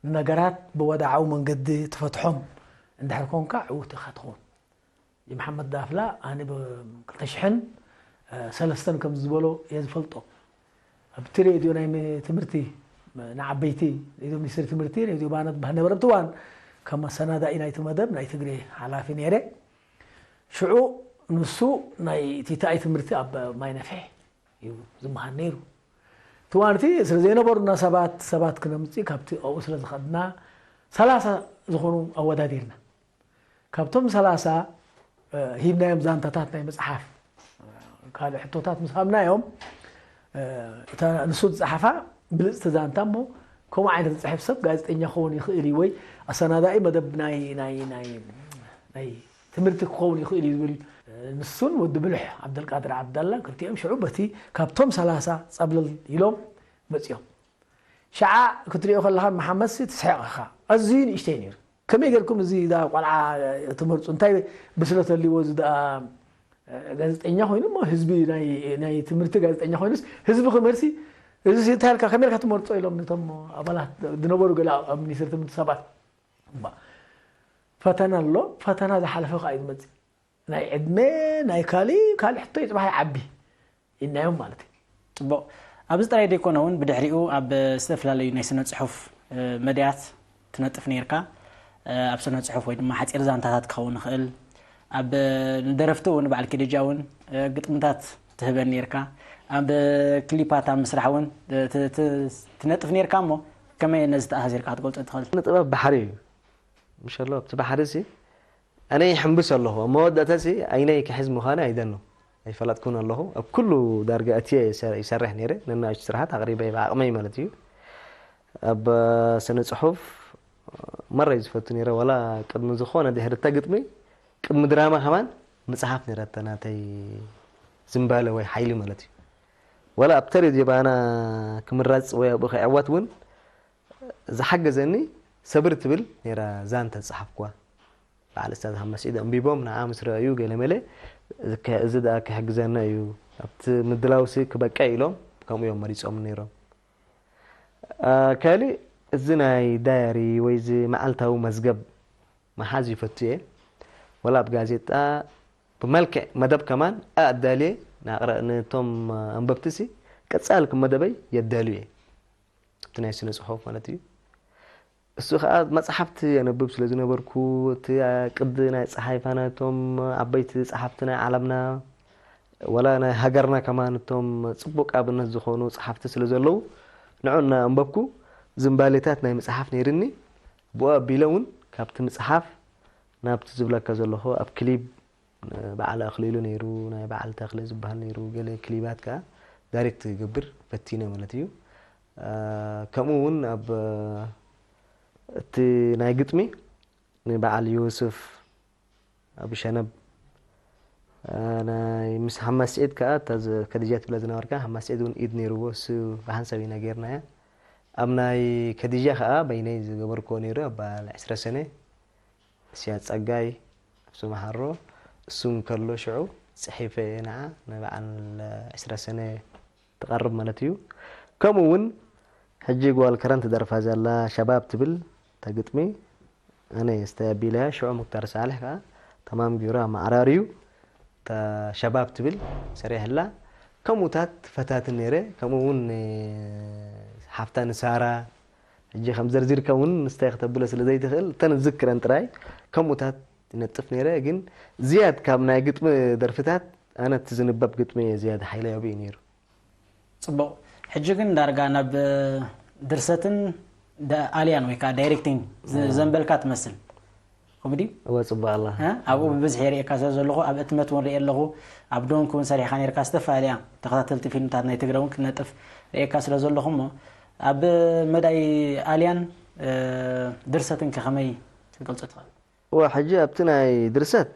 ንነገራት ብወድዓዊ መንገዲ ትፈትሖም እንድሕር ኮንካ ዕውት ኢኻ ትኸውን። መሓመድ ዳፍላ ኣነ ብ ክልተ ሽሕን ሰለስተን ከም ዝበሎ እየ ዝፈልጦ። ኣብቲ ሬድዮ ናይ ትምህርቲ ንዓበይቲ ሬድዮ ሚኒስትሪ ትምህርቲ ሬድዮ ባና ትበሃል ነበረ። ኣብቲ እዋን ከም ኣሰናዳኢ ናይቲ መደብ ናይ ትግሬ ሓላፊ ነይረ። ሽዑ ንሱ ናይ ቲታኣይ ትምህርቲ ኣብ ማይ ነፍሒ እዩ ዝመሃር ነይሩ። እቲ እዋን እቲ ስለ ዘይነበሩና ሰባት ሰባት ክነምፅእ ካብቲ ኣብኡ ስለ ዝኸድና ሰላሳ ዝኾኑ ኣወዳዲርና። ካብቶም ሰላሳ ሂብናዮም ዛንታታት ናይ መፅሓፍ ካልእ ሕቶታት ምስ ሃብናዮም እታ ንሱ ዝፀሓፋ ብልፅቲ ዛንታ እሞ ከምኡ ዓይነት ዝፅሕፍ ሰብ ጋዜጠኛ ክኸውን ይኽእል እዩ ወይ ኣሰናዳኢ መደብ ናይ ናይ ናይ ናይ ትምህርቲ ክኸውን ይኽእል እዩ ዝብል እዩ። ንሱን ወዲ ብልሕ ዓብደልቃድር ዓብዳላ ክልቲኦም ሽዑ በቲ ካብቶም ሰላሳ ፀብለል ኢሎም መፅኦም። ሸዓ ክትሪኦ ከለኻ መሓመድሲ ትስሕቕ ኢኻ። ኣዝዩ ንእሽተይ ነይሩ። ከመይ ጌርኩም እዚ እዛ ቆልዓ ትመርፁ? እንታይ ብስለት ኣልዎ እዚ ደኣ ጋዜጠኛ ኮይኑ እሞ ህዝቢ ናይ ናይ ትምህርቲ ጋዜጠኛ ኮይኑስ ህዝቢ ክምህርሲ እዚ እንታይ ኢልካ ከመይ ኢልካ ትመርፆ ኢሎም ነቶም ኣባላት ዝነበሩ ገለ ኣብ ሚኒስትሪ ትምህርቲ ሰባት እባ ፈተና ኣሎ። ፈተና ዝሓለፈ ከዓ እዩ ዝመፅእ። ናይ ዕድመ ናይ ካሊ ካሊ ሕቶ እዩ ፅባሕ ይዓቢ ኢልናዮም ማለት እዩ። ፅቡቕ። ኣብዚ ጥራይ ዘይኮነ እውን ብድሕሪኡ ኣብ ዝተፈላለዩ ናይ ስነ ፅሑፍ መድያት ትነጥፍ ነይርካ። ኣብ ስነ ፅሑፍ ወይ ድማ ሓፂር ዛንታታት ክኸውን ይኽእል። ኣብ ንደረፍቲ እውን በዓል ኬደጃ እውን ግጥምታት ትህበን ነይርካ። ኣብ ክሊፓት ኣብ ምስራሕ እውን ትነጥፍ ነይርካ። እሞ ከመይ ነዚ ተኣሳሲርካ ክትገልፆ ትኽእል? ንጥበብ ባሕሪ እዩ። ምሸሎ ኣብቲ ባሕሪ ሲ ኣነ ይሕምብስ ኣለኹ። ኣብ መወዳእታ ሲ ኣይነይ ክሕዝ ምዃነ ኣይደሎ ኣይፈለጥኩን ኣለኹ። ኣብ ኩሉ ዳርጋ እትየ ይሰርሕ ነይረ። ነናእሽቱ ስራሓት ኣቕሪበ ብዓቕመይ ማለት እዩ። ኣብ ስነ ጽሑፍ መረይ ዝፈቱ ነይረ። ዋላ ቅድሚ ዝኾነ ድሕሪ እታ ግጥሚ ቅድሚ ድራማ ከማን መጽሓፍ ነይራታ ናተይ ዝምባለ ወይ ሓይሊ ማለት እዩ። ዋላ ኣብታ ሬድዮ ባና ክምራጽ ወይ ኣብኡ ክዕወት እውን ዝሓገዘኒ ሰብር ትብል ነይራ ዛንታ ዝጸሓፍኩዋ። በዓል እስታዝ ሓመድ ስዒድ ኣንቢቦም ንዓ ምስ ረኣዩ ገለመለ፣ እዚ ከ-፣ እዚ ደኣ ክሕግዘና እዩ፣ ኣብቲ ምድላውሲ ክበቅዕ ኢሎም ከምኡ እዮም መሪጾም ነይሮም። አ፣ ካልእ እዚ ናይ ዳያሪ ወይ እዚ መዓልታዊ መዝገብ ምሓዝ ይፈቱ እየ። ወላ ኣብ ጋዜጣ ብመልክዕ መደብ ከማን ኣዳልየ ንኣቕረ-፣ ነቶም ኣንበብቲሲ ቀጻሊ ከም መደበይ የዳሉ እየ። ኣብቲ ናይ ስነ ጽሑፍ ማለት እዩ። እሱ ኸኣ መጽሓፍቲ የነብብ ስለ ዝነበርኩ፣ እቲ ቅዲ ናይ ጸሓይፋና፣ እቶም ዓበይቲ ጸሓፍቲ ናይ ዓለምና፣ ወላ ናይ ሃገርና ከማን፣ እቶም ጽቡቕ ኣብነት ዝኾኑ ጸሓፍቲ ስለ ዘለዉ፣ ንዑ እናኣንበብኩ ዝንባሌታት ናይ ምጽሓፍ ነይርኒ። ብኡ ኣቢለ እውን ካብቲ ምጽሓፍ ናብቲ ዝብለካ ዘለኹ ኣብ ክሊብ በዓል ኣኽሊሉ ነይሩ፣ ናይ በዓል ተኽለ ዝበሃል ነይሩ፣ ገለ ክሊባት ከኣ ዳይሬክት ክገብር ፈቲነ ማለት እዩ። አ፣ ከምኡ እውን ኣብ፣ አ፣ እቲ ናይ ግጥሚ ንበዓል ዮሱፍ ኣብ ሸነብ፣ አ፣ ናይ ምስ ሓማስ ስዒድ ከኣ እታ ዝ-፣ ከዲጃ ትብላ ዝነበርካ፣ ሓማስ ስዒድ እውን ኢድ ነይርዎ፣ እሱ ብሓንሳብ ኢና ጌርናያ። ኣብ ናይ ከዲጃ ከኣ በይነይ ዝገበርክዎ ነይሩ፣ ኣብ በዓል ዕስራ ሰነ። እስያስ ጸጋይ፣ ነብሱ መሓሮ፣ እሱ እንከሎ ሽዑ ጽሒፈ እየ ንዓ ንበዓል ዕስራ ሰነ ትቐርብ ማለት እዩ። ከምኡ እውን ሕጂ ጓል ከረን ትደርፋ ዘላ ሸባብ ትብል እታ ግጥሚ ኣነ እየ ስታይ ኣቢለያ፣ ሽዑ ሙክታር ሳልሕ ከኣ ተማም ገይሩ ኣመዓራርዩ እታ ሸባብ ትብል ሰሪሕላ። ከምኡታት ፈታትን ነይረ። ከምኡ እውን ሓፍታ ንሳራ ሕጂ ከም ዘርዚርካ እውን ንስታይ ክተብሎ ስለ ዘይትኽእል፣ እተን ዝዝክረን ጥራይ ከምኡታት ይነጥፍ ነይረ። ግን ዝያድ ካብ ናይ ግጥሚ ደርፍታት ኣነ እቲ ዝንበብ ግጥሚ እየ ዝያድ ሓይለይ ኣብኡ እዩ ነይሩ። ጽቡቕ። ሕጂ ግን ዳርጋ ናብ ድርሰትን ዳ-፣ ኣልያን ወይ ከኣ ዳይሬክቲንግ ዝ-፣ ዘንበልካ ትመስል። ኮሜዲ? እወ፣ ጽቡቕ ኣላ። እ? ኣብኡ ብብዝሒ የርእየካ ስለ ዘለኹ፣ ኣብ እትመት እውን ርእየ ኣለኹ። ኣብ ዶንክ እውን ሰሪሕካ ነይርካ፣ ዝተፈላለያ ተኸታተልቲ ፊልምታት ናይ ትግረ እውን ክትነጥፍ ርእየካ ስለ ዘለኹ እሞ፣ ኣብ መዳይ ኣልያን፣ እ፣ ድርሰትን ከ ከመይ ክትገልጾ ትኽእል? እወ፣ ሕጂ ኣብቲ ናይ ድርሰት፣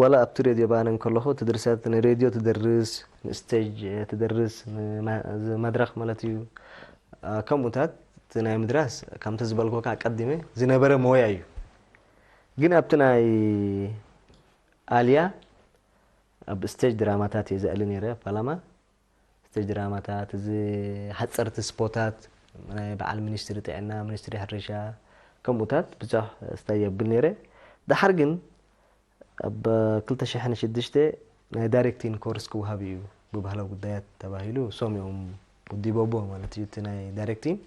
ዋላ ኣብቲ ሬድዮ ባነ እንከለኹ፣ እቲ ድርሰት ንሬድዮ ትደርስ፣ ንስቴጅ ትደርስ፣ ንማ-፣ እዚ መድረኽ ማለት እዩ። አ፣ ከምኡታት እቲ ናይ ምድራስ፣ ከምቲ ዝበልኩካ ኣቀዲመ ዝነበረ ሞያ እዩ። ግን ኣብቲ ናይ ኣልያ፣ ኣብ ስቴጅ ድራማታት እየ ዘእሊ ነይረ፣ ኣብ ፓላማ። ስቴጅ ድራማታት፣ እዚ ሓፀርቲ ስፖታት፣ ናይ በዓል ሚኒስትሪ ጥዕና፣ ሚኒስትሪ ሕርሻ፣ ከምኡታት ብዙሕ ስታይ የብል ነይረ። ደሓር ግን ኣብ ክልተ ሽሕን ሽዱሽተ ናይ ዳይሬክቲንግ ኮርስ ክወሃብ እዩ ብባህላዊ ጉዳያት ተባሂሉ፣ ሶም እዮም ውዲቦቦ ማለት እዩ፣ እቲ ናይ ዳይሬክቲንግ።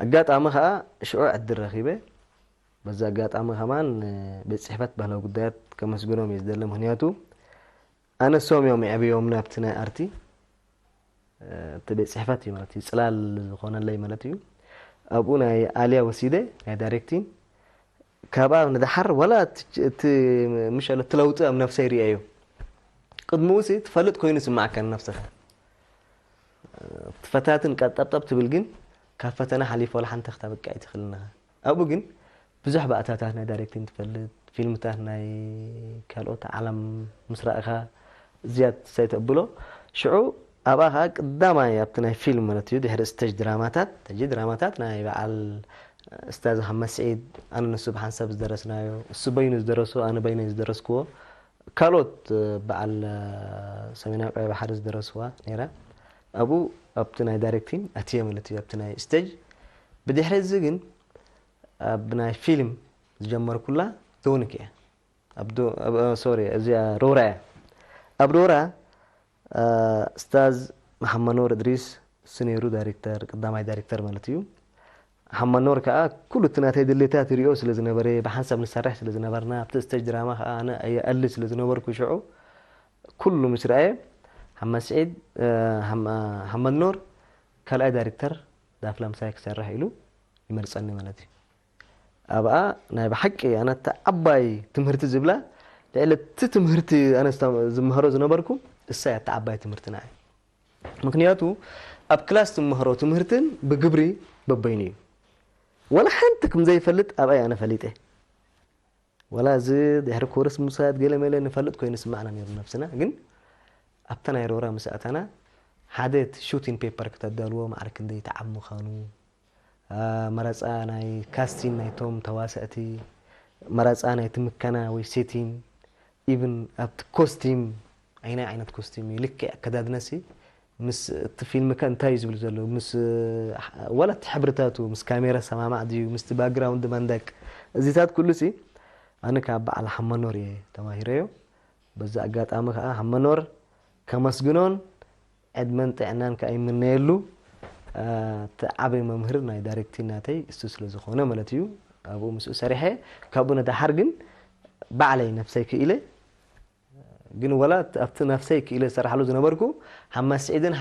ኣጋጣሚ ኸዓ ሽዑ ዕድል ረኺበ። በዚ ኣጋጣሚ ከማን ቤት ጽሕፈት ባህላዊ ጉዳያት ከመስግኖም እየ ዝደሊ። ምኽንያቱ ኣነ ሶም እዮም የዕብዮም ናብቲ ናይ ኣርቲ፣ እ፣ እቲ ቤት ጽሕፈት እዩ ማለት እዩ፣ ጽላል ዝኾነለይ ማለት እዩ። ኣብኡ ናይ ኣልያ ወሲደ፣ ናይ ዳይሬክቲንግ፣ ካብኣ ንደሓር ዋላ እቲ፣ እቲ ምሸሎ እቲ ለውጢ ኣብ ነፍሰይ ርእየዮ። ቅድሚኡ ሲ ትፈልጥ ኮይኑ ይስምዓካ ንነፍስኻ። ትፈታትን ቀጠብጠብ ትብል፣ ግን ካብ ፈተና ሓሊፎ ዋላ ሓንቲ ክተብቅዕ ኣይትኽእልን ኢኻ። ኣብኡ ግን ብዙሕ ባእታታት ናይ ዳይሬክቲንግ ትፈልጥ፣ ፊልምታት ናይ ካልኦት ዓለም ምስ ረኣኻ ዝያድ ሳይ ተብሎ። ሽዑ ኣብኣ ኸዓ ቀዳማይ ኣብቲ ናይ ፊልም ማለት እዩ፣ ድሕሪ ስቴጅ ድራማታት፣ ሕጂ ድራማታት ናይ በዓል እስታዝ ኣሕመድ ስዒድ፣ ኣነ ንሱ ብሓንሳብ ዝደረስናዮ፣ እሱ በይኑ ዝደረሶ፣ ኣነ በይነይ ዝደረስክዎ፣ ካልኦት በዓል ሰሜናዊ ቀይ ባሕሪ ዝደረስዋ ነይራ። ኣብኡ ኣብቲ ናይ ዳይሬክቲንግ ኣትየ ማለት እዩ፣ ኣብቲ ናይ ስቴጅ። ብድሕሪ እዚ ግን ኣብ ናይ ፊልም ዝጀመርኩላ ዶንክ እያ። ኣብ ዶ-፣ ኣብ፣ ሶሪ፣ እዚኣ ሮራ እያ። ኣብ ሮራ፣ እ፣ ስታዝ መሓመድ ኑር እድሪስ እሱ ነይሩ ዳይሬክተር፣ ቀዳማይ ዳይሬክተር ማለት እዩ። መሓመድ ኑር ከኣ ኩሉ እቲ ናተይ ድሌታት ይሪኦ ስለ ዝነበረ፣ ብሓንሳብ ንሰርሕ ስለ ዝነበርና፣ ኣብቲ ስቴጅ ድራማ ከኣ ኣነ እየ ኣሊ ስለ ዝነበርኩ ሽዑ፣ ኩሉ ምስ ረኣየ፣ ሓመድ ስዒድ፣ እ፣ ሓመ-፣ ሓመድ ኑር ካልኣይ ዳይሬክተር ዳፍላ ምሳይ ክሰርሕ ኢሉ ይመርጸኒ ማለት እዩ። ኣብኣ ናይ ብሓቂ ኣነ እታ ዓባይ ትምህርቲ ዝብላ፣ ልዕሊ እቲ ትምህርቲ ኣነ ዝታ-፣ ዝመሃሮ ዝነበርኩ፣ እሳ እያ እታ ዓባይ ትምህርቲ ንዓይ። ምኽንያቱ ኣብ ክላስ ትመሃሮ ትምህርትን ብግብሪ በበይኑ እዩ። ወላ ሓንቲ ከም ዘይፈልጥ ኣብኣይ ኣነ ፈሊጠ። ወላ እዚ ድሕሪ ኮርስ ምውሳድ ገለ መለ ንፈልጥ ኮይኑ ይስማዕና ነይሩ ነብስና፣ ግን ኣብታ ናይ ሮራ ምስ ኣተና ሓደ እቲ ሹቲን ፔፐር ክተዳልዎ ማዕረ ክንደይ ተዓብ ምዃኑ፣ መረፃ ናይ ካስቲን ናይቶም ተዋሰእቲ፣ መረፃ ናይ ትምከና ወይ ሴቲን፣ ኢቭን ኣብቲ ኮስቲም፣ ዓይናይ ዓይነት ኮስቲም እዩ፣ ልክዕ ኣከዳድነሲ ምስ እቲ ፊልም ከ እንታይ እዩ ዝብል ዘሎ፣ ምስ ዋላ እቲ ሕብርታቱ ምስ ካሜራ ሰማማዕ ድዩ፣ ምስቲ ባክግራውንድ መንደቅ፣ እዚታት ኩሉ ሲ ኣነ ካብ በዓል ሓመኖር እየ ተማሂረዮ። በዚ ኣጋጣሚ ከዓ ሓመኖር ከመስግኖን ዕድመን ጥዕናን ከዓ ይምነየሉ። እቲ ዓበይ መምህር ናይ ዳይሬክቲንግ ናተይ እሱ ስለ ዝኾነ ማለት እዩ። ኣብኡ ምስኡ ሰሪሐ፣ ካብኡ ንደሓር ግን ባዕለይ ነፍሰይ ክኢለ፣ ግን ወላ ኣብቲ ነፍሰይ ክኢለ ዝሰራሕሉ ዝነበርኩ፣ ሓማስ ስዒድን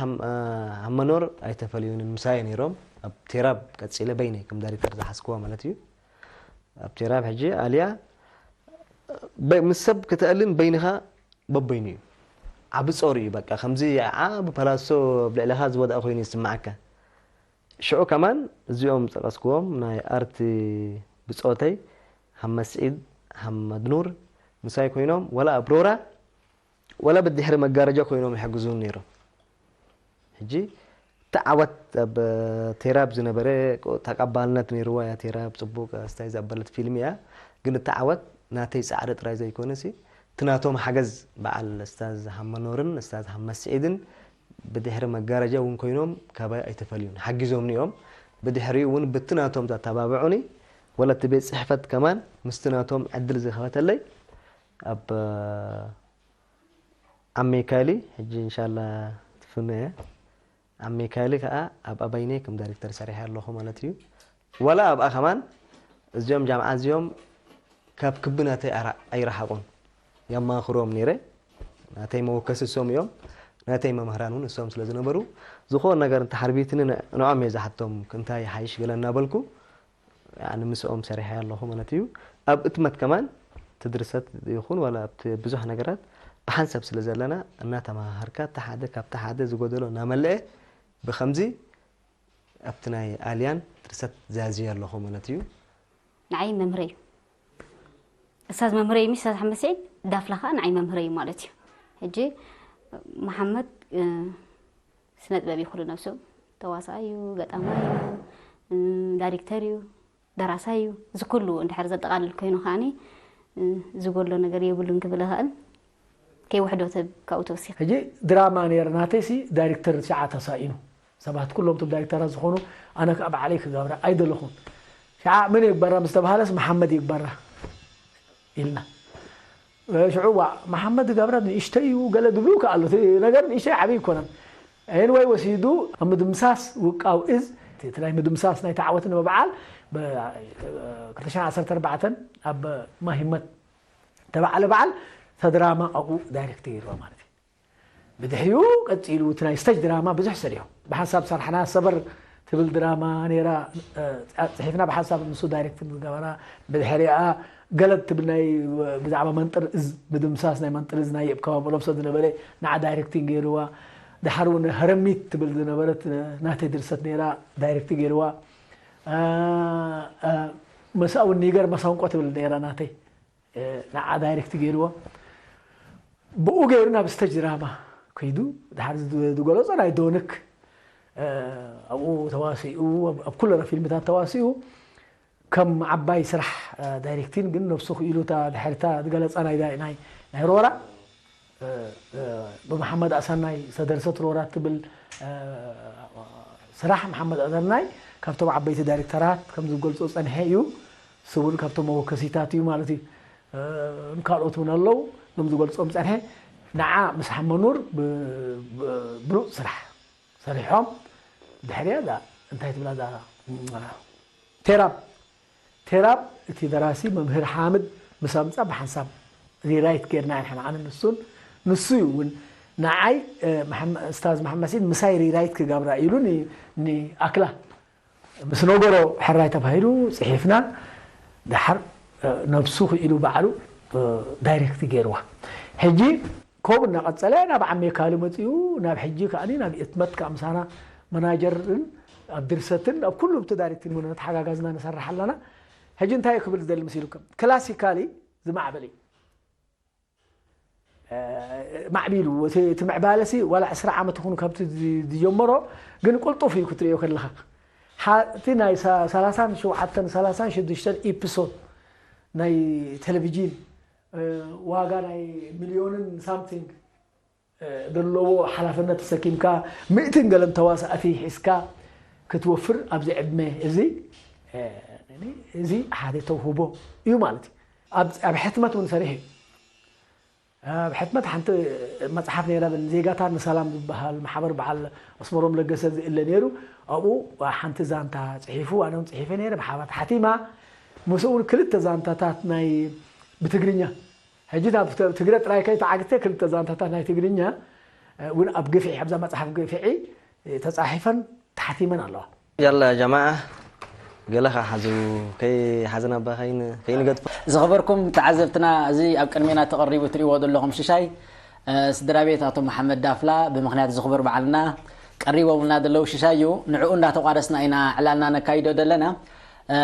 ሓመኖር ኣይተፈልዩንን፣ ምሳየ ነይሮም። ኣብ ቴራብ ቀፂለ በይነይ ከም ዳይሬክተር ዝሓዝክዋ ማለት እዩ። ኣብ ቴራብ ሕጂ ኣልያ ምስ ሰብ ከተእልን በይንኻ በበይኑ እዩ። ዓቢ ጾር እዩ በቃ፣ ከምዚ ዓቢ ፓላሶ ኣብ ልዕለኻ ዝወድቐ ኮይኑ ይስምዓካ። ሽዑ ከማን እዚኦም ዝጠቐስክዎም ናይ ኣርቲ ብጾተይ፣ ሓመድ ስዒድ፣ ሓመድ ኑር ምሳይ ኮይኖም፣ ወላ ኣብ ሮራ ወላ ብድሕሪ መጋረጃ ኮይኖም ይሕግዙን ነይሮም። ሕጂ እቲ ዓወት ኣብ ቴራብ ዝነበረ ተቐባልነት ነይርዋ እያ። ቴራብ ጽቡቕ ስታይ ዘበለት ፊልም እያ። ግን እቲ ዓወት ናተይ ጻዕሪ ጥራይ ዘይኮነ ሲ፣ እቲ ናቶም ሓገዝ በዓል እስታዝ ሃመኖርን እስታዝ ሃመ ስዒድን ብድሕሪ መጋረጃ እውን ኮይኖም ካባይ ኣይተፈልዩን። ሓጊዞምኒ እዮም። ብድሕሪኡ እውን ብቲ ናቶም ተተባብዑኒ። ወላ እቲ ቤት ጽሕፈት ከማን ምስቲ ናቶም ዕድል ዝኸፈተለይ ኣብ ዓመይ ካሊ፣ ሕጂ እንሻላ ትፍኖ እየ። ዓመይ ካሊ ከዓ ኣብ ኣባይነይ ከም ዳይሬክተር ሰሪሐ ኣለኹ ማለት እዩ። ዋላ ኣብኣ ከማን እዚኦም ጃምዓ እዚኦም ካብ ክቢ ናተይ ኣራ-፣ ኣይረሓቑን። የማኽሮም ነይረ። ናተይ መወከሲ እሶም እዮም። ናተይ መምህራን እውን እሶም ስለ ዝነበሩ፣ ዝኾነ ነገር እንተሓርቢትኒ ን-፣ ንዖም እየ ዝሓቶም፣ እንታይ ይሓይሽ ገለ እናበልኩ፣ ያኒ ምስኦም ሰሪሐ ኣለኹ ማለት እዩ። ኣብ እትመት ከማን እቲ ድርሰት ይኹን ዋላ ኣብቲ ብዙሕ ነገራት ብሓንሳብ ስለ ዘለና እናተመሃሃርካ፣ እቲ ሓደ ካብቲ ሓደ ዝጎደሎ እናመልአ፣ ብኸምዚ ኣብቲ ናይ ኣልያን ድርሰት ዛዝየ ኣለኹ ማለት እዩ። ንዓይ መምህረይ እዩ። እስታዝ መምህረይ እዩ፣ እስታዝ ሓመድ ስዒድ ዳፍላ ኸዓ ንዓይ መምህረይ እዩ ማለት እዩ። ሕጂ መሓመድ፣ እ፣ ስነ ጥበብ እዩ ኩሉ ነብሱ። ተዋሳኣይ እዩ፣ ገጣማይ እዩ፣ እ፣ ዳይሬክተር እዩ፣ ደራሳይ እዩ። እዚ ኩሉ እንድሕር ዘጠቓልል ኮይኑ ከዓኒ፣ እ፣ ዝጎሎ ነገር የብሉን ክብል እኽእል። ከይውሕዶ ትብ-፣ ካብኡ ተወሲኸ። ሕጂ ድራማ ነይረ ናተይሲ ዳይሬክተር ሽዓ ተሳኢኑ። ሰባት ኩሎም እቶም ዳይሬክተራት ዝኾኑ ኣነ ከዓ ባዕለይ ክገብራ ኣይደለኹን። ሽዓ መን ይግበራ ምስ ተባሃለስ መሓመድ ይግበራ ኢልና። ሽዑ ዋ መሓመድ ገብረ ንእሽተይ እዩ ገለ ድብሉ ከኣሉ፣ እቲ ነገር ንእሽተይ ዓብዪ ኣይኮነን። ኤንወይ ወሲዱ ኣብ ምድምሳስ ውቃው እዝ፣ እቲ ናይ ምድምሳስ ናይ ተዓወት ንምብዓል ብ-፣ ክልተ ሽሕን ዓሰርተ ኣርባዕተን ኣብ ማሂመት ተባዕለ በዓል ተድራማ ኣብኡ ዳይሬክት ገይርዋ ማለት እዩ። ብድሕሪኡ ቀጺሉ እቲ ናይ ስቴጅ ድራማ ብዙሕ ሰሪሑ። ብሓንሳብ ዝሰርሓና ሰበር ትብል ድራማ ነይራ፣ እ፣ ጽሒፍና ብሓንሳብ ንሱ ዳይሬክት ዝገበራ። ብድሕሪኣ ገለድ ትብል ናይ ብዛዕባ መንጥር እዝ ምድምሳስ ናይ መንጥር እዝ ናይ የእብ ከባቢ ለብሶ ዝነበረ ንዓ ዳይሬክቲንግ ገይርዋ። ድሓር እውን ህረሚት ትብል ዝነበረት ናተይ ድርሰት ነይራ ዳይሬክት ገይርዋ። እ፣ እ፣ መሳኡ ኒገር መሳንቆ ትብል ነይራ ናተይ። እ፣ ንዓ ዳይሬክት ገይርዎ። ብኡ ገይሩ ናብ ስቴጅ ድራማ ከይዱ፣ ድሓር ዝድ-፣ ዝገለጾ ናይ ዶንክ፣ እ፣ ኣብኡ ተዋሲኡ፣ ኣብ፣ ኣብ ኩለና ፊልምታት ተዋሲኡ፣ ከም ዓባይ ስራሕ፣ እ፣ ዳይሬክቲን ግን ነብሱ ክኢሉ እታ ድሕሪታ ዝገለጻ ናይ፣ ናይ፣ ናይ ሮራ፣ እ፣ እ፣ ብመሓመድ ኣሰናይ ዝተደርሰት ሮራ ትብል፣ እ፣ ስራሕ መሓመድ ኣሰናይ ካብቶም ዓበይቲ ዳይሬክተራት ከም ዝገልጾ ጸንሐ እዩ። ንሱ እውን ካብቶም መወከሲታት እዩ ማለት እዩ። እ፣ ካልኦት እውን ኣለዉ፣ እዞም ዝገልጾም ጸንሐ። ንዓ ምስ ሓመኑር ብ-፣ ብ-፣ ብሉጽ ስራሕ ሰሪሖም። ድሕሪያ እዛ እንታይ ትብላ እዛ ቴራብ፣ ቴራብ እቲ ደራሲ መምህር ሓምድ ምስ ኣምጻ ብሓንሳብ ሪራይት ጌርና ኢና ንሕና፣ ኣነ ንሱን፣ ንሱ እዩ እውን ንዓይ፣ እ፣ መሓመ-፣ እስታዝ መሓመድ ሲድ ምሳይ ሪራይት ክገብራ ኢሉ ኒ-፣ ንኣክላ ምስ ነገሮ ሕራይ ተባሂሉ ጽሒፍና፣ ደሓር፣ እ፣ ነብሱ ክኢሉ ባዕሉ፣ እ፣ ዳይሬክት ገይርዋ። ሕጂ ከምኡ እናቐጸለ ናብ ዓሜካሊ መጺኡ፣ ናብ ሕጂ ከኣኒ ናብ እትመት ከኣ ምሳና መናጀርን ኣብ ድርሰትን ኣብ ኩሉ እቲ ዳይሬክቲንግ እውን ተሓጋጋዝና ንሰርሕ ኣለና። ሕጂ እንታይ እዩ ክብል ዝደሊ መሲሉኩም? ክላሲካሊ ዝማዕበል እዩ። እ፣ ማዕቢሉ፣ እቲ፣ እቲ ምዕባለሲ ዋላ ዕስራ ዓመት ይኹን ካብቲ ዝ-፣ ዝጀመሮ፣ ግን ቅልጡፍ እዩ ክትርእዮ ከለኻ። ሓ- እቲ ናይ ሳ- ሰላሳን ሸውዓተን ሰላሳን ሽዱሽተን ኢፕሶድ ናይ ቴሌቪዥን፣ እ፣ ዋጋ ናይ ሚልዮንን ሳምቲንግ፣ እ፣ ዘለዎ ሓላፍነት ተሰኪምካ፣ ምእትን ገለን ተዋሳእቲ ሒዝካ ክትወፍር ኣብዚ ዕድመ እዚ፣ እ፣ እዚ ሓደ ተውህቦ እዩ ማለት እዩ። ኣብ ኣብ ሕትመት እውን ሰሪሑ እዩ። ኣብ ሕትመት ሓንቲ መጽሓፍ ነይራ፣ ብል ዜጋታት ንሰላም ዝበሃል ማሕበር በዓል ኣስመሮም ለገሰ ዝእለ ነይሩ። ኣብኡ ሓንቲ ዛንታ ጽሒፉ፣ ኣነ እውን ጽሒፈ ነይረ፣ ብሓባር ሓቲማ። ምስኡ እውን ክልተ ዛንታታት ናይ ብትግርኛ፣ ሕጂ ናብ ተ- ትግረ ጥራይ ከይተዓግተ፣ ክልተ ዛንታታት ናይ ትግርኛ፣ እ፣ እውን ኣብ ግፍዒ፣ ኣብዛ መጽሓፍ ግፍዒ፣ እ፣ ተጻሒፈን ተሓቲመን ኣለዋ። ያላ ጀማዓ፣ ገለ ኸዓ ሓዙ፣ ከይሓዝና እባ ከይን- ከይንገድፎ። ዝኸበርኩም ተዓዘብትና፣ እዚ ኣብ ቅድሜና ተቐሪቡ ትርእይዎ ዘለኹም ሽሻይ፣ እ፣ ስድራ ቤት ኣቶ መሓመድ ዳፍላ ብምኽንያት ዝኽብር በዓልና ቀሪቦምልና ዘለዉ ሽሻይ እዩ። ንዕኡ እንዳተቋደስና ኢና ዕላልና ነካይዶ ዘለና። እ፣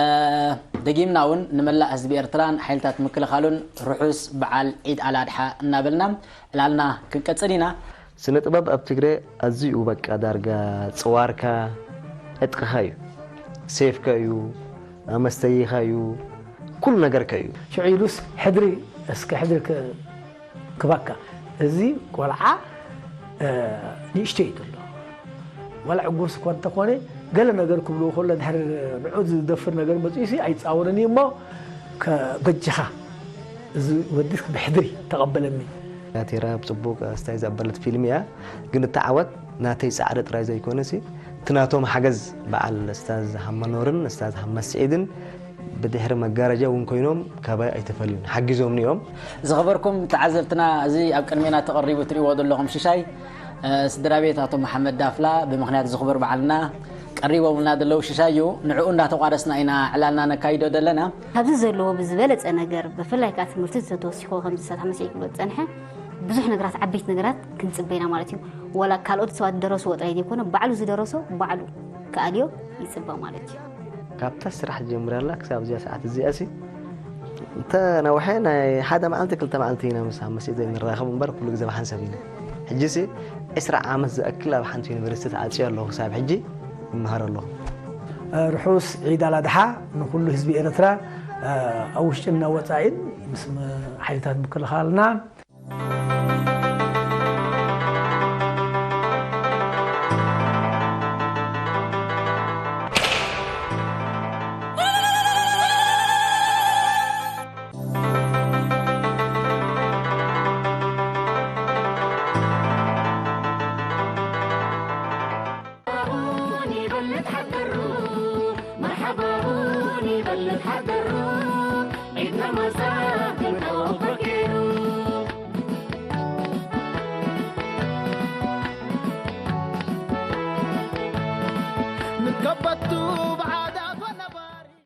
ደጊምና እውን ንመላእ ህዝቢ ኤርትራን ሓይልታት ምክልኻሉን ርሑስ በዓል ዒድ ኣልኣድሓ እናበልና ዕላልና ክንቀጽል ኢና። ስነ ጥበብ ኣብ ትግረ ኣዝዩ በቃ ዳርጋ ጽዋርካ ዕጥቅኻ እዩ። ሴፍካ እዩ፣ መስተይኻ እዩ፣ ኩሉ ነገርካ እዩ። ሽዑ ኢሉስ ሕድሪ፣ እስከ ሕድሪ ክ- ክባካ። እዚ ቆልዓ፣ እ፣ ንእሽተይ እዩ ዘሎ። ዋላ ዕጉርስ እኳ እንተኾነ፣ ገለ ነገር ክብልዎ ከሎ፣ እንድሕር ንዑ ዝደፍር ነገር መጺኡሲ ኣይጻወርን እዩ እሞ፣ ከ- በጃኻ፣ እዚ ወዲ ብሕድሪ ተቐበለኒ። ናቴራ ብጽቡቕ ስታይ ዘበለት ፊልም እያ፣ ግን እቲ ዓወት ናተይ ጻዕሪ ጥራይ ዘይኮነሲ፣ እቲ ናቶም ሓገዝ በዓል እስታዝ ሃመኖርን እስታዝ ሃመስዒድን ብድሕሪ መጋረጃ እውን ኮይኖም ካባይ ኣይተፈልዩን፣ ሓጊዞምኒ እዮም። ዝኸበርኩም ተዓዘብትና፣ እዚ ኣብ ቅድሜና ተቐሪቡ ትርእይዎ ዘለኹም ሽሻይ፣ እ፣ ስድራ ቤት ኣቶ መሓመድ ዳፍላ ብምኽንያት ዝኽብር በዓልና ቀሪቦምልና ዘለዉ ሽሻይ እዩ። ንዕኡ እንዳተቋደስና ኢና ዕላልና ነካይዶ ዘለና። ካብዚ ዘለዎ ብዝበለጸ ነገር፣ ብፍላይ ከኣ ትምህርቲ ተተወሲኽዎ፣ ከምዚ ሳት ሓመስ ክብሎ ዝጸንሐ፣ ብዙሕ ነገራት፣ ዓበይቲ ነገራት ክንጽበ ኢና ማለት እዩ። ዋላ ካልኦት ሰባት ዝደረስዎ ጥራይ ዘይኮነ፣ ባዕሉ ዝደረሶ ባዕሉ ክኣልዮ ይጽበ ማለት እዩ። ካብታ ስራሕ ጀምራላ ክሳብ እዚኣ ሰዓት እዚኣ ሲ፣ እንተ ነውሐ ናይ ሓደ መዓልቲ ክልተ መዓልቲ ኢና ምስ ሓመስ ዘይንራኸብ እምበር፣ ኩሉ ግዜ ብሓንሳብ ኢና። ሕጂ ሲ ዕስራ ዓመት ዝኣክል ኣብ ሓንቲ ዩኒቨርሲቲ ተዓጽዮ ኣለኹ፣ ክሳብ ሕጂ እመሃር ኣለኹ። ርሑስ ዒድ ኣልኣድሓ ንኹሉ ህዝቢ ኤርትራ፣ ኣብ ውሽጥን ናብ ወጻኢን ምስ ም-፣ ሓይልታት ምክልኻልና።